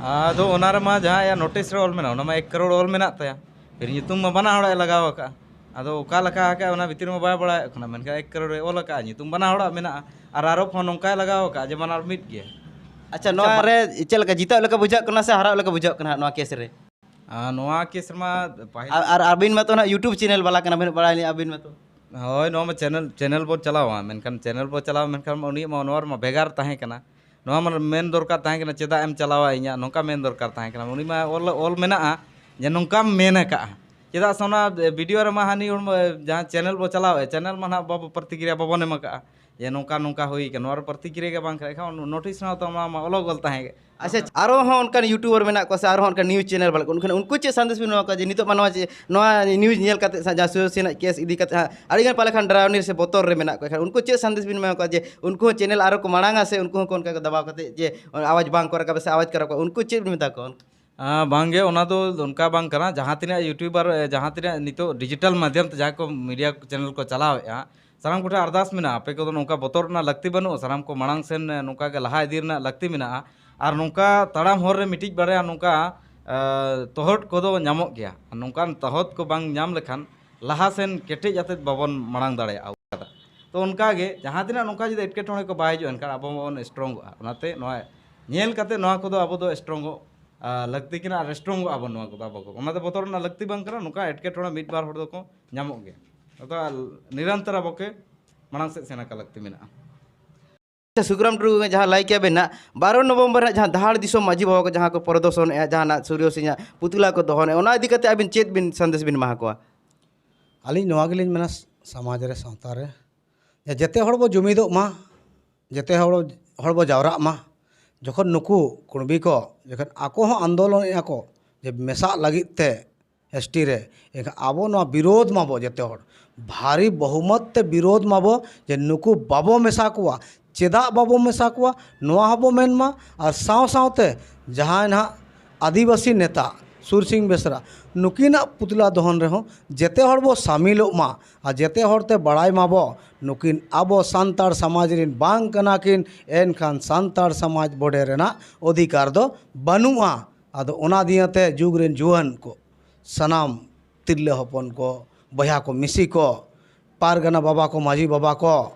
ᱟᱫᱚ ᱚᱱᱟ ᱨᱮᱢᱟ ᱡᱟᱦᱟᱸ ᱟᱭᱟᱜ ᱱᱳᱴᱤᱥ ᱨᱮ ᱚᱞ ᱢᱮᱱᱟᱜᱼᱟ, ᱚᱱᱟ ᱢᱟ ᱮᱠ ᱠᱟᱨᱳᱲ ᱚᱞ ᱢᱮᱱᱟᱜ ᱛᱟᱭᱟ, ᱯᱷᱤᱨ ᱧᱩᱛᱩᱢ ᱢᱟ ᱵᱟᱱᱟ ᱦᱚᱲᱟᱜ ᱮ ᱞᱟᱜᱟᱣ ᱟᱠᱟᱫᱼᱟ᱾ ᱟᱫᱚ ᱚᱠᱟ ᱞᱮᱠᱟ ᱟᱠᱟᱫ, ᱚᱱᱟ ᱵᱷᱤᱛᱤᱨ ᱢᱟ ᱵᱟᱭ ᱵᱟᱲᱟᱭᱚᱜ ᱠᱟᱱᱟ, ᱢᱮᱱᱠᱷᱟᱱ ᱮᱠ ᱠᱟᱨᱳᱲ ᱮ ᱚᱞ ᱟᱠᱟᱫᱼᱟ, ᱧᱩᱛᱩᱢ ᱵᱟᱱᱟ ᱦᱚᱲᱟᱜ ᱢᱮᱱᱟᱜᱼᱟ, ᱟᱨ ᱟᱨᱚ ᱯᱷᱳᱱ ᱱᱚᱝᱠᱟᱭ ᱞᱟᱜᱟᱣ ᱟᱠᱟᱫᱼᱟ ᱡᱮ ᱵᱟᱱᱟᱨ ᱢᱤᱫ ᱜᱮᱭᱟ᱾ ᱟᱪᱪᱷᱟ, ᱟᱪᱪᱷᱟ, ᱱᱚᱣᱟ ᱵᱟ- ᱨᱮ ᱪᱮᱫ ᱞᱮᱠᱟ ᱡᱤᱛᱟᱹᱜ ᱞᱮᱠᱟ ᱵᱩᱡᱷᱟᱹᱜ ᱠᱟᱱᱟ ᱥᱮ ᱦᱟᱨᱟᱜ ᱞᱮᱠᱟ ᱵᱩᱡᱷᱟᱹᱜ ᱠᱟᱱᱟ ᱱᱚᱣᱟ ᱠᱮᱥ ᱨᱮ? ᱟᱨ ᱱᱚᱣᱟ ᱠᱮᱥ ᱨᱮᱢᱟ ᱯᱟᱹᱦᱤᱞ ᱟᱨ, ᱟᱨ ᱟᱹᱵᱤᱱ ᱢᱟᱛᱚ ᱱᱟᱦᱟᱜ YouTube ᱪᱮᱱᱮᱞ ᱵᱟᱞᱟ ᱠᱟᱱᱟ ᱵᱤᱱ, ᱵᱟᱲᱟᱭ ᱟᱹᱞᱤᱧ ᱟᱹᱵᱤᱱ ᱢᱟᱛᱚ᱾ ᱦᱳᱭ, ᱱᱚᱣᱟ ᱢᱟ ᱪᱮᱱᱮᱞ, ᱪᱮᱱᱮᱞ ᱵᱚ ᱪᱟᱞᱟᱣᱟ, ᱢᱮᱱᱠᱷᱟᱱ ᱪᱮᱱᱮᱞ ᱵᱚ ᱪᱟᱞᱟᱣᱟ, ᱢᱮᱱᱠᱷᱟᱱ ᱩᱱᱤᱭᱟᱜ ᱢᱟ ᱱᱚᱣᱟ ᱨᱮᱢᱟ ᱵᱷᱮᱜᱟᱨ ᱛᱟᱦᱮᱸ ᱠᱟᱱᱟ᱾ ᱱᱚᱣᱟ ᱢᱟ ᱢᱮᱱ ᱫᱚᱨᱠᱟᱨ ᱛᱟᱦᱮᱸ ᱠᱟᱱᱟ, "ᱪᱮᱫᱟᱜ ᱮᱢ ᱪᱟᱞᱟᱣᱟ ᱤᱧᱟᱹᱜ?" ᱱᱚᱝᱠᱟ ᱢᱮᱱ ᱫᱚᱨᱠᱟᱨ ᱛᱟᱦᱮᱸ ᱠᱟᱱᱟ᱾ ᱩᱱᱤ ᱢᱟ ᱚᱞ, ᱚᱞ ᱢᱮᱱᱟᱜᱼᱟ ᱡᱮ ᱱᱚᱝᱠᱟᱢ ᱢᱮᱱ ᱟᱠᱟᱜᱼᱟ᱾ ᱪᱮᱫᱟᱜ ᱥᱮ ᱚᱱᱟ ᱵᱷᱤᱰᱤᱭᱳ ᱨᱮᱢᱟ ᱦᱟᱹᱱᱤ ᱦᱚᱲ ᱢᱟ, ᱡᱟᱦᱟᱸ ᱪᱮᱱᱮᱞ ᱵᱚ ᱪᱟᱞᱟᱣᱮᱫᱼᱟ, ᱪᱮᱱᱮᱞ ᱢᱟ ᱱᱟᱦᱟᱜ ᱵᱟᱵᱚ ᱯᱨᱚᱛᱤᱠᱨᱤᱭᱟ ᱵᱟᱵᱚᱱ ᱮᱢ ᱟᱠᱟᱜᱼᱟ ᱡᱮ ᱱᱚᱝᱠᱟ ᱱᱚᱝᱠᱟ ᱦᱩᱭ ᱠᱟᱱᱟ᱾ ᱱᱚᱣᱟ ᱨᱮ ᱯᱨᱚᱛᱤᱠᱨᱤᱭᱟ ᱜᱮ ᱵᱟᱝ ᱠᱷᱟᱡ ᱠᱷᱟᱱ ᱱᱳᱴᱤᱥ ᱨᱮᱦᱚᱸ ᱛᱚ ᱚᱱᱟ ᱢᱟ ᱚᱞᱚᱜ ᱚᱞ ᱛᱟᱦᱮᱸ ᱜᱮ᱾ ᱟᱪᱪᱷᱟ, ᱟᱨᱚ ᱦᱚᱸ ᱚᱱᱠᱟᱱ YouTuber ᱢᱮᱱᱟᱜ ᱠᱚᱣᱟ ᱥᱮ ᱟᱨᱦᱚᱸ ᱚᱱᱠᱟᱱ news channel ᱵᱟᱞᱟ ᱠᱚ, ᱩᱱᱠᱩ, ᱩᱱᱠᱩ ᱪᱮᱫ ᱥᱟᱸᱫᱮᱥ ᱵᱤᱱ ᱮᱢᱟ ᱠᱚᱣᱟ ᱡᱮ ᱱᱤᱛᱚᱜ ᱢᱟ ᱱᱚᱣᱟ ᱪᱮ-, ᱱᱚᱣᱟ news ᱧᱮᱞ ᱠᱟᱛᱮ ᱥᱮ ᱡᱟᱦᱟᱸ ᱥᱩᱭᱟᱹᱥᱤ ᱨᱮᱱᱟᱜ ᱠᱮᱥ ᱤᱫᱤ ᱠᱟᱛᱮ ᱦᱟᱸᱜ ᱟᱹᱰᱤᱜᱟᱱ ᱯᱟᱞᱮ ᱠᱷᱟᱱ ᱰᱨᱟᱣᱱᱤ ᱥᱮ ᱵᱚᱛᱚᱨ ᱨᱮ ᱢᱮᱱᱟᱜ ᱠᱚᱣᱟ, ᱮᱱᱠᱷᱟᱱ ᱩᱱᱠᱩ ᱪᱮᱫ ᱥᱟᱸᱫᱮᱥ ᱵᱤᱱ ᱮᱢᱟ ᱠᱚᱣᱟ ᱡᱮ ᱩᱱᱠᱩ ᱦᱚᱸ ᱪᱮᱱᱮᱞ ᱟᱨᱚ ᱠᱚ ᱢᱟᱲᱟᱝᱟ ᱥᱮ ᱩᱱᱠᱩ ᱦᱚᱸ ᱠᱚ ᱚᱱᱠᱟ ᱠᱚ ᱫᱟᱵᱟᱣ ᱠᱟᱛᱮ ᱡᱮ ᱟᱣᱟᱡᱽ ᱵᱟᱝ ᱠᱚ ᱨᱟᱠᱟᱵᱟ ᱥᱮ ᱟᱣᱟᱡᱽ ᱠᱚ ᱨᱟᱠᱟᱵᱟ, ᱩᱱᱠᱩ ᱪᱮᱫ ᱵᱤᱱ ᱢᱮᱛᱟ ᱠᱚᱣᱟ? ᱟᱸ, ᱵᱟᱝᱜᱮ, ᱚᱱᱟ ᱫᱚ ᱚᱱᱠᱟ ᱵᱟᱝ ᱠᱟᱱᱟ᱾ ᱡᱟᱦᱟᱸ ᱛᱤᱱᱟᱹᱜ YouTuber, ᱮ, ᱡᱟᱦᱟᱸ ᱛᱤᱱᱟᱹᱜ ᱱᱤᱛᱚᱜ digital ᱢᱟᱫᱽᱫᱷᱚᱢ ᱛᱮ ᱡᱟᱦᱟᱸᱭ ᱠᱚ media channel ᱠᱚ ᱪᱟᱞᱟᱣᱮᱫᱼᱟ, ᱥᱟᱱᱟᱢ ᱠᱚᱴᱷᱮᱱ ᱟᱨᱫᱟᱥ ᱢᱮᱱᱟᱜᱼᱟ, ᱟᱯᱮ ᱠᱚᱫᱚ ᱱᱚᱝᱠᱟ ᱵᱚᱛᱚᱨ ᱨᱮᱱᱟᱜ ᱞᱟᱹᱠᱛᱤ ᱵᱟᱹᱱᱩᱜᱼᱟ, ᱥᱟᱱᱟᱢ ᱠᱚ ᱢᱟᱲᱟᱝ ᱥᱮᱱ, ᱮ, ᱱᱚᱝᱠᱟ ᱜᱮ ᱞᱟᱦᱟ ᱤᱫᱤ ᱨᱮᱱᱟᱜ ᱞᱟᱹᱠᱛᱤ ᱢᱮᱱᱟᱜᱼᱟ᱾ ᱟᱨ ᱱᱚᱝᱠᱟ ᱛᱟᱲᱟᱢ ᱦᱚᱨ ᱨᱮ ᱢᱤᱫᱴᱤᱡ ᱵᱟᱨᱭᱟ ᱱᱚᱝᱠᱟ, ᱮ, ᱛᱚᱦᱚᱫ ᱠᱚᱫᱚ ᱧᱟᱢᱚᱜ ᱜᱮᱭᱟ᱾ ᱟᱨ ᱱᱚᱝᱠᱟᱱ ᱛᱚᱦᱚᱫ ᱠᱚ ᱵᱟᱝ ᱧᱟᱢ ᱞᱮᱠᱷᱟᱱ ᱞᱟᱦᱟ ᱥᱮᱱ ᱠᱮᱴᱮᱡ ᱟᱛᱮᱫ ᱵᱟᱵᱚᱱ ᱢᱟᱲᱟᱝ ᱫᱟᱲᱮᱭᱟᱜᱼᱟ᱾ ᱛᱚ ᱚᱱᱠᱟ ᱜᱮ ᱡᱟᱦᱟᱸ ᱛᱤᱱᱟᱹᱜ ᱱᱚᱝᱠᱟ ᱡᱩᱫᱤ ᱮᱴᱠᱮᱴᱚᱬᱮ ᱠᱚ ᱵᱟᱭ ᱦᱤᱡᱩᱜᱼᱟ, ᱮᱱᱠᱷᱟᱱ ᱟᱵᱚ ᱢᱟᱵᱚᱱ ᱥᱴᱨᱚᱝᱚᱜᱼᱟ᱾ ᱚᱱᱟᱛᱮ ᱱᱚᱣᱟ ᱧᱮᱞ ᱠᱟᱛᱮ ᱱᱚᱣᱟ ᱠᱚᱫᱚ ᱟᱵᱚ ᱫᱚ ᱥᱴᱨᱚᱝᱚᱜ, ᱟ, ᱞᱟᱹᱠᱛᱤ ᱠᱟᱱᱟ ᱟᱨ ᱥᱴᱨᱚᱝᱚᱜ ᱟᱵᱚᱱ ᱱᱚᱣᱟ ᱠᱚᱫᱚ ᱟᱵᱚ ᱠᱚ᱾ ᱚᱱᱟ ᱫᱚ ᱵᱚᱛᱚᱨ ᱨᱮᱱᱟᱜ ᱞᱟᱹᱠᱛᱤ ᱵᱟᱝ ᱠᱟᱱᱟ᱾ ᱱᱚᱝᱠᱟ ᱮᱴᱠᱮᱴᱚᱬᱮ ᱢᱤᱫ ᱵᱟᱨ ᱦᱚᱲ ᱫᱚᱠᱚ ᱧᱟᱢᱚᱜ ᱜᱮᱭᱟ᱾ ᱟᱫᱚ ᱱᱤᱨᱚᱱᱛᱚᱨ ᱟᱵᱚ ᱠᱮ ᱢᱟᱲᱟᱝ ᱥᱮᱫ ᱥᱮᱱ ᱟᱠᱟ ᱞᱟᱹᱠᱛᱤ ᱢᱮᱱᱟᱜᱼᱟ᱾ ᱟᱪᱪᱷᱟ, ᱥᱩᱠᱨᱟᱢ ᱴᱩᱰᱩ ᱜᱚᱢᱠᱮ, ᱡᱟᱦᱟᱸ ᱞᱟᱹᱭ ᱠᱮᱜᱼᱟ ᱵᱮᱱ ᱱᱟᱜ, ᱵᱟᱨᱚ ᱱᱚᱵᱷᱮᱢᱵᱚᱨ ᱨᱮᱱᱟᱜ ᱡᱟᱦᱟᱸ ᱫᱟᱦᱟᱲ ᱫᱤᱥᱚᱢ ᱢᱟᱹᱡᱷᱤ ᱵᱟᱵᱟ ᱠᱚ ᱡᱟᱦᱟᱸ ᱠᱚ ᱯᱨᱚᱫᱚᱨᱥᱚᱱᱮᱜᱼᱟ, ᱡᱟᱦᱟᱱᱟᱜ ᱥᱩᱨᱤᱭᱚ ᱥᱤᱧᱟᱜ ᱯᱩᱛᱞᱟ ᱠᱚ ᱫᱚᱦᱚᱱᱮᱜᱼᱟ, ᱚᱱᱟ ᱤᱫᱤ ᱠᱟᱛᱮ ᱟᱵᱤᱱ ᱪᱮᱫ ᱵᱤᱱ ᱥᱟᱸᱫᱮᱥ ᱵᱤᱱ ᱮᱢᱟ ᱠᱚᱣᱟ? ᱟᱹᱞᱤᱧ ᱱᱚᱣᱟ ᱜᱮᱞᱤᱧ ᱢᱮᱱᱟ, ᱥᱚᱢᱟᱡᱽ ᱨᱮ, ᱥᱟᱶᱛᱟ ᱨᱮ, ᱡᱮ ᱡᱮᱛᱮ ᱦᱚᱲ ᱵᱚ ᱡᱩᱢᱤᱫᱚᱜ ᱢᱟ, ᱡᱮᱛᱮ ᱦᱚᱲ, ᱦᱚᱲ ᱵᱚ ᱡᱟᱣᱨᱟᱜ ᱢᱟ᱾ ᱡᱚᱠᱷᱚᱱ ᱱᱩᱠᱩ ᱠᱩᱬᱵᱤ ᱠᱚ, ᱡᱚᱠᱷᱚᱱ ᱟᱠᱚ ᱦᱚᱸ ᱟᱱᱫᱳᱞᱚᱱᱮᱜᱼᱟ ᱠᱚ ᱡᱮ ᱢᱮᱥᱟᱜ ᱞᱟᱹᱜᱤᱫ ᱛᱮ, ᱮᱥ ᱴᱤ ᱨᱮ, ᱮᱱᱠᱷᱟᱱ ᱟᱵᱚ ᱱᱚᱣᱟ ᱵᱤᱨᱳᱫᱷ ᱢᱟᱵᱚ ᱡᱮᱛᱮ ᱦᱚᱲ, ᱵᱷᱟᱨᱤ ᱵᱚᱦᱩᱢᱚᱛ ᱛᱮ ᱵᱤᱨᱳᱫᱷ ᱢᱟᱵᱚ, ᱡᱮ ᱱᱩᱠᱩ ᱵᱟᱵᱚ ᱢᱮᱥᱟ ᱠᱚᱣᱟ᱾ ᱪᱮᱫᱟᱜ ᱵᱟᱵᱚ ᱢᱮᱥᱟ ᱠᱚᱣᱟ, ᱱᱚᱣᱟ ᱦᱚᱸᱵᱚ ᱢᱮᱱ ᱢᱟ᱾ ᱟᱨ ᱥᱟᱶ ᱥᱟᱶᱛᱮ ᱡᱟᱦᱟᱸᱭ ᱱᱟᱦᱟᱜ ᱟᱹᱫᱤᱵᱟᱹᱥᱤ ᱱᱮᱛᱟ ᱥᱩᱨ ᱥᱤᱝ ᱵᱮᱥᱨᱟ, ᱱᱩᱠᱤᱱᱟᱜ ᱯᱩᱛᱞᱟ ᱫᱚᱦᱚᱱ ᱨᱮᱦᱚᱸ ᱡᱮᱛᱮ ᱦᱚᱲ ᱵᱚ ᱥᱟᱢᱤᱞᱚᱜ ᱢᱟ᱾ ᱟᱨ ᱡᱮᱛᱮ ᱦᱚᱲ ᱛᱮ ᱵᱟᱲᱟᱭ ᱢᱟᱵᱚ, ᱱᱩᱠᱤᱱ ᱟᱵᱚ ᱥᱟᱱᱛᱟᱲ ᱥᱚᱢᱟᱡᱽ ᱨᱤᱱ ᱵᱟᱝ ᱠᱟᱱᱟ ᱠᱤᱱ, ᱮᱱᱠᱷᱟᱱ ᱥᱟᱱᱛᱟᱲ ᱥᱚᱢᱟᱡᱽ ᱵᱚᱰᱮ ᱨᱮᱱᱟᱜ ᱚᱫᱷᱤᱠᱟᱨ ᱫᱚ ᱵᱟᱹᱱᱩᱜᱼᱟ᱾ ᱟᱫᱚ ᱚᱱᱟ ᱫᱤᱭᱟᱹᱛᱮ ᱡᱩᱜᱽ ᱨᱤᱱ ᱡᱩᱣᱟᱹᱱ ᱠᱚ, ᱥᱟᱱᱟᱢ ᱛᱤᱨᱞᱟᱹ ᱦᱚᱯᱚᱱ ᱠᱚ, ᱵᱚᱭᱦᱟ ᱠᱚ, ᱢᱤᱥᱤ ᱠᱚ, ᱯᱟᱨᱜᱟᱱᱟ ᱵᱟᱵᱟ ᱠᱚ, ᱢᱟᱹᱡᱷᱤ ᱵᱟᱵᱟ ᱠᱚ,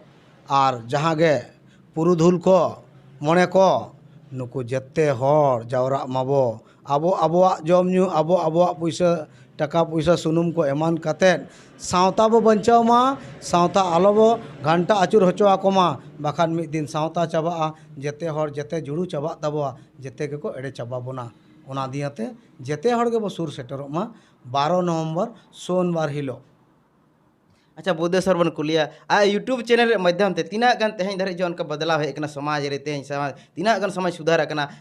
ᱟᱨ ᱡᱟᱦᱟᱸ ᱜᱮ ᱯᱩᱨᱩᱫᱷᱩᱞ ᱠᱚ, ᱢᱚᱬᱮ ᱠᱚ, ᱱᱩᱠᱩ ᱡᱮᱛᱮ ᱦᱚᱲ ᱡᱟᱣᱨᱟᱜ ᱢᱟᱵᱚ᱾ ᱟᱵᱚ ᱟᱵᱚᱣᱟᱜ ᱡᱚᱢ ᱧᱩ, ᱟᱵᱚ ᱟᱵᱚᱣᱟᱜ ᱯᱩᱭᱥᱟᱹ, ᱴᱟᱠᱟ ᱯᱩᱭᱥᱟᱹ, ᱥᱩᱱᱩᱢ ᱠᱚ ᱮᱢᱟᱱ ᱠᱟᱛᱮᱫ ᱥᱟᱶᱛᱟ ᱵᱚ ᱵᱟᱧᱪᱟᱣ ᱢᱟ, ᱥᱟᱶᱛᱟ ᱟᱞᱚ ᱵᱚ ᱜᱷᱟᱱᱴᱟ ᱟᱹᱪᱩᱨ ᱦᱚᱪᱚ ᱟᱠᱚ ᱢᱟ, ᱵᱟᱠᱷᱟᱱ ᱢᱤᱫ ᱫᱤᱱ ᱥᱟᱶᱛᱟ ᱪᱟᱵᱟᱜᱼᱟ, ᱡᱮᱛᱮ ᱦᱚᱲ ᱡᱮᱛᱮ ᱡᱩᱲᱩ ᱪᱟᱵᱟᱜ ᱛᱟᱵᱚᱣᱟ, ᱡᱮᱛᱮ ᱜᱮᱠᱚ ᱮᱲᱮ ᱪᱟᱵᱟ ᱵᱚᱱᱟ᱾ ᱚᱱᱟ ᱫᱤᱭᱟᱹᱛᱮ ᱡᱮᱛᱮ ᱦᱚᱲ ᱜᱮᱵᱚ ᱥᱩᱨ ᱥᱮᱴᱮᱨᱚᱜ ᱢᱟ ᱵᱟᱨᱚ ᱱᱚᱵᱷᱮᱢᱵᱚᱨ ᱥᱳᱢᱵᱟᱨ ᱦᱤᱞᱳᱜ᱾ ᱟᱪᱪᱷᱟ, ᱵᱩᱫᱷᱮᱥᱣᱚᱨ ᱵᱚᱱ ᱠᱩᱞᱤᱭᱟ, ᱟᱨ YouTube ᱪᱮᱱᱮᱞ ᱨᱮ ᱢᱟᱫᱽᱫᱷᱚᱢ ᱛᱮ ᱛᱤᱱᱟᱹᱜ ᱜᱟᱱ ᱛᱮᱦᱮᱧ ᱫᱷᱟᱹᱨᱤᱡ ᱡᱮ ᱚᱱᱠᱟ ᱵᱚᱫᱞᱟᱣ ᱦᱮᱡ ᱟᱠᱟᱱᱟ ᱥᱚᱢᱟᱡᱽ ᱨᱮ, ᱛᱮᱦᱮᱧ ᱥᱚᱢᱟᱡᱽ ᱛᱤᱱᱟᱹᱜ ᱜᱟᱱ ᱥᱚᱢᱟᱡᱽ ᱥᱩᱫᱷᱟᱨ ᱟᱠᱟᱱᱟ?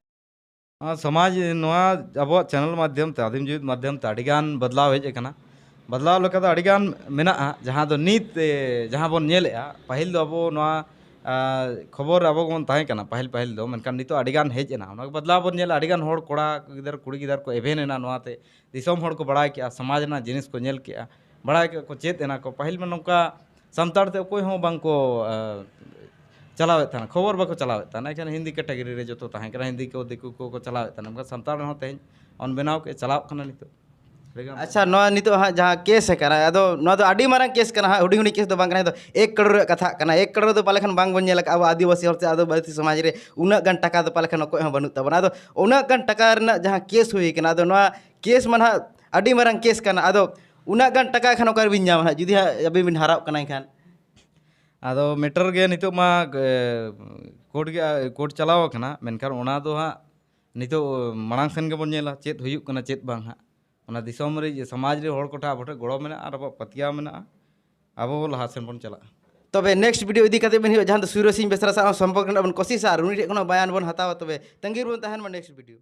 ᱱᱚᱣᱟ ᱥᱚᱢᱟᱡᱽ, ᱱᱚᱣᱟ ᱟᱵᱚᱣᱟᱜ ᱪᱮᱱᱮᱞ ᱢᱟᱫᱽᱫᱷᱚᱢ ᱛᱮ, ᱟᱹᱫᱤᱢ ᱡᱩᱢᱤᱫ ᱢᱟᱫᱽᱫᱷᱚᱢ ᱛᱮ ᱟᱹᱰᱤ ᱜᱟᱱ ᱵᱚᱫᱞᱟᱣ ᱦᱮᱡ ᱟᱠᱟᱱᱟ᱾ ᱵᱚᱫᱞᱟᱣ ᱞᱮᱠᱟ ᱫᱚ ᱟᱹᱰᱤ ᱜᱟᱱ ᱢᱮᱱᱟᱜᱼᱟ, ᱡᱟᱦᱟᱸ ᱫᱚ ᱱᱤᱛ, ᱮ, ᱡᱟᱦᱟᱸ ᱵᱚᱱ ᱧᱮᱞᱮᱜᱼᱟ, ᱯᱟᱹᱦᱤᱞ ᱫᱚ ᱟᱵᱚ ᱱᱚᱣᱟ, ᱟ, ᱠᱷᱚᱵᱚᱨ ᱟᱵᱚ ᱵᱚᱱ ᱛᱟᱦᱮᱸ ᱠᱟᱱᱟ ᱯᱟᱹᱦᱤᱞ, ᱯᱟᱹᱦᱤᱞ ᱫᱚ, ᱢᱮᱱᱠᱷᱟᱱ ᱱᱤᱛᱚᱜ ᱟᱹᱰᱤ ᱜᱟᱱ ᱦᱮᱡ ᱮᱱᱟ᱾ ᱚᱱᱟ ᱵᱚᱫᱞᱟᱣ ᱵᱚᱱ ᱧᱮᱞᱟ, ᱟᱹᱰᱤ ᱜᱟᱱ ᱦᱚᱲ, ᱠᱚᱲᱟ ᱜᱤᱫᱟᱹᱨ, ᱠᱩᱲᱤ ᱜᱤᱫᱟᱹᱨ ᱠᱚ ᱮᱵᱷᱮᱱ ᱮᱱᱟ ᱱᱚᱣᱟ ᱛᱮ᱾ ᱫᱤᱥᱚᱢ ᱦᱚᱲ ᱠᱚ ᱵᱟᱲᱟᱭ ᱠᱮᱜᱼᱟ, ᱥᱚᱢᱟᱡᱽ ᱨᱮᱱᱟᱜ ᱡᱤᱱᱤᱥ ᱠᱚ ᱧᱮᱞ ᱠᱮᱜᱼᱟ, ᱵᱟᱲᱟᱭ ᱠᱮᱜᱼᱟ ᱠᱚ, ᱪᱮᱫ ᱮᱱᱟ ᱠᱚ᱾ ᱯᱟᱹᱦᱤᱞ ᱢᱟ ᱱᱚᱝᱠᱟ ᱥᱟᱱᱛᱟᱲ ᱛᱮ ᱚᱠᱚᱭ ᱦᱚᱸ ᱵᱟᱝ ᱠᱚ, ᱟ, ᱪᱟᱞᱟᱣᱮᱫ ᱛᱟᱦᱮᱱᱟ, ᱠᱷᱚᱵᱚᱨ ᱵᱟᱠᱚ ᱪᱟᱞᱟᱣᱮᱫ ᱛᱟᱦᱮᱱᱟ, ᱮᱠᱷᱮᱱ ᱦᱤᱱᱫᱤ ᱠᱮᱴᱟᱜᱚᱨᱤ ᱨᱮ ᱡᱚᱛᱚ ᱛᱟᱦᱮᱸ ᱠᱟᱱᱟ, ᱦᱤᱱᱫᱤ ᱠᱚ, ᱫᱤᱠᱩ ᱠᱚᱠᱚ ᱪᱟᱞᱟᱣᱮᱫ ᱛᱟᱦᱮᱱᱟ᱾ ᱢᱮᱱᱠᱷᱟᱱ ᱥᱟᱱᱛᱟᱲ ᱨᱮᱦᱚᱸ ᱛᱮᱦᱮᱧ ᱚᱱ ᱵᱮᱱᱟᱣ ᱠᱮᱫ, ᱪᱟᱞᱟᱣᱚᱜ ᱠᱟᱱᱟ ᱱᱤᱛᱚᱜ᱾ ᱟᱹᱰᱤ ᱜᱟᱱ ᱟᱪᱪᱷᱟ, ᱱᱚᱣᱟ ᱱᱤᱛᱚᱜ ᱦᱟᱸᱜ ᱡᱟᱦᱟᱸ ᱠᱮᱥ ᱟᱠᱟᱱᱟ, ᱟᱫᱚ ᱱᱚᱣᱟ ᱫᱚ ᱟᱹᱰᱤ ᱢᱟᱨᱟᱝ ᱠᱮᱥ ᱠᱟᱱᱟ ᱦᱟᱸᱜ, ᱦᱩᱰᱤᱧ ᱦᱩᱰᱤᱧ ᱠᱮᱥ ᱫᱚ ᱵᱟᱝ ᱠᱟᱱᱟ᱾ ᱱᱤᱛᱚᱜ ᱮᱠ ᱠᱟᱨᱳᱲ ᱨᱮᱭᱟᱜ ᱠᱟᱛᱷᱟᱜ ᱠᱟᱱᱟ, ᱮᱠ ᱠᱟᱨᱳᱲ ᱫᱚ ᱯᱟᱞᱮ ᱠᱷᱟᱱ ᱵᱟᱝ ᱵᱚᱱ ᱧᱮᱞ ᱟᱠᱟᱫᱼᱟ ᱟᱵᱚ ᱟᱹᱫᱤᱵᱟᱹᱥᱤ ᱦᱚᱲ ᱥᱮ ᱟᱹᱫᱤᱵᱟᱹᱥᱤ ᱥᱚᱢᱟᱡᱽ ᱨᱮ ᱩᱱᱟᱹᱜ ᱜᱟᱱ ᱴᱟᱠᱟ ᱫᱚ ᱯᱟᱞᱮ ᱠᱷᱟᱱ ᱚᱠᱚᱭ ᱦᱚᱸ ᱵᱟᱹᱱᱩᱜ ᱛᱟᱵᱚᱱᱟ᱾ ᱟᱫᱚ ᱩᱱᱟᱹᱜ ᱜᱟᱱ ᱴᱟᱠᱟ ᱨᱮᱱᱟᱜ ᱡᱟᱦᱟᱸ ᱠᱮᱥ ᱦᱩᱭ ᱠᱟᱱᱟ, ᱟᱫᱚ ᱱᱚᱣᱟ ᱠᱮᱥ ᱢᱟ ᱱᱟᱦᱟᱜ ᱟᱹᱰᱤ ᱢᱟᱨᱟᱝ ᱠᱮᱥ ᱠᱟᱱᱟ, ᱟᱫᱚ ᱩᱱᱟᱹᱜ ᱜᱟᱱ ᱴᱟᱠᱟ ᱠᱷᱟᱱ ᱚᱠᱟ ᱨᱮᱵᱤᱱ ᱧᱟᱢᱟ ᱦᱟᱸᱜ, ᱡᱩᱫᱤ ᱦᱟᱸᱜ ᱟᱹᱵᱤᱱ ᱵᱤᱱ ᱦᱟᱨᱟᱜ ᱠᱟᱱᱟ ᱮᱱᱠᱷᱟᱱ? ᱟᱫᱚ ᱢᱮᱴᱟᱨ ᱜᱮ ᱱᱤᱛᱚᱜ ᱢᱟ ᱠᱳᱨᱴ ᱜᱮ, ᱠᱳᱨᱴ ᱪᱟᱞᱟᱣ ᱟᱠᱟᱱᱟ, ᱢᱮᱱᱠᱷᱟᱱ ᱚᱱᱟ ᱫᱚ ᱦᱟᱸᱜ ᱱᱤᱛᱚᱜ ᱢᱟᱲᱟᱝ ᱥᱮᱱ ᱜᱮᱵᱚᱱ ᱧᱮᱞᱟ ᱪᱮᱫ ᱦᱩᱭᱩᱜ ᱠᱟᱱᱟ ᱪᱮᱫ ᱵᱟᱝ ᱦᱟᱸᱜ᱾ ᱚᱱᱟ ᱫᱤᱥᱚᱢ ᱨᱮ ᱥᱚᱢᱟᱡᱽ ᱨᱮ ᱦᱚᱲ ᱠᱚᱴᱷᱮᱱ ᱟᱵᱚ ᱴᱷᱮᱱ ᱜᱚᱲᱚ ᱢᱮᱱᱟᱜᱼᱟ ᱟᱨ ᱟᱵᱚᱣᱟᱜ ᱯᱟᱹᱛᱭᱟᱹᱣ ᱢᱮᱱᱟᱜᱼᱟ, ᱟᱵᱚ ᱞᱟᱦᱟ ᱥᱮᱱ ᱵᱚᱱ ᱪᱟᱞᱟᱜᱼᱟ᱾ ᱛᱚᱵᱮ ᱱᱮᱠᱥᱴ ᱵᱷᱤᱰᱤᱭᱳ ᱤᱫᱤ ᱠᱟᱛᱮ ᱵᱮᱱ ᱦᱩᱭᱩᱜᱼᱟ, ᱡᱟᱦᱟᱸ ᱫᱚ ᱥᱩᱨᱮᱥ ᱥᱤᱝ ᱵᱮᱥᱨᱟ ᱥᱟᱶ ᱥᱚᱢᱯᱚᱨᱠ ᱨᱮᱱᱟᱜ ᱵᱚᱱ ᱠᱳᱥᱤᱥᱟ ᱟᱨ ᱩᱱᱤ ᱴᱷᱮᱱ ᱠᱷᱚᱱᱟᱜ ᱵᱟᱭᱟᱱ ᱵᱚᱱ ᱦᱟᱛᱟᱣᱟ᱾ ᱛᱚᱵᱮ ᱛᱟᱺᱜᱤ ᱨᱮᱵᱚᱱ ᱛᱟᱦᱮᱱ ᱢᱟ ᱱᱮᱠᱥᱴ ᱵᱷᱤᱰᱤᱭᱳ᱾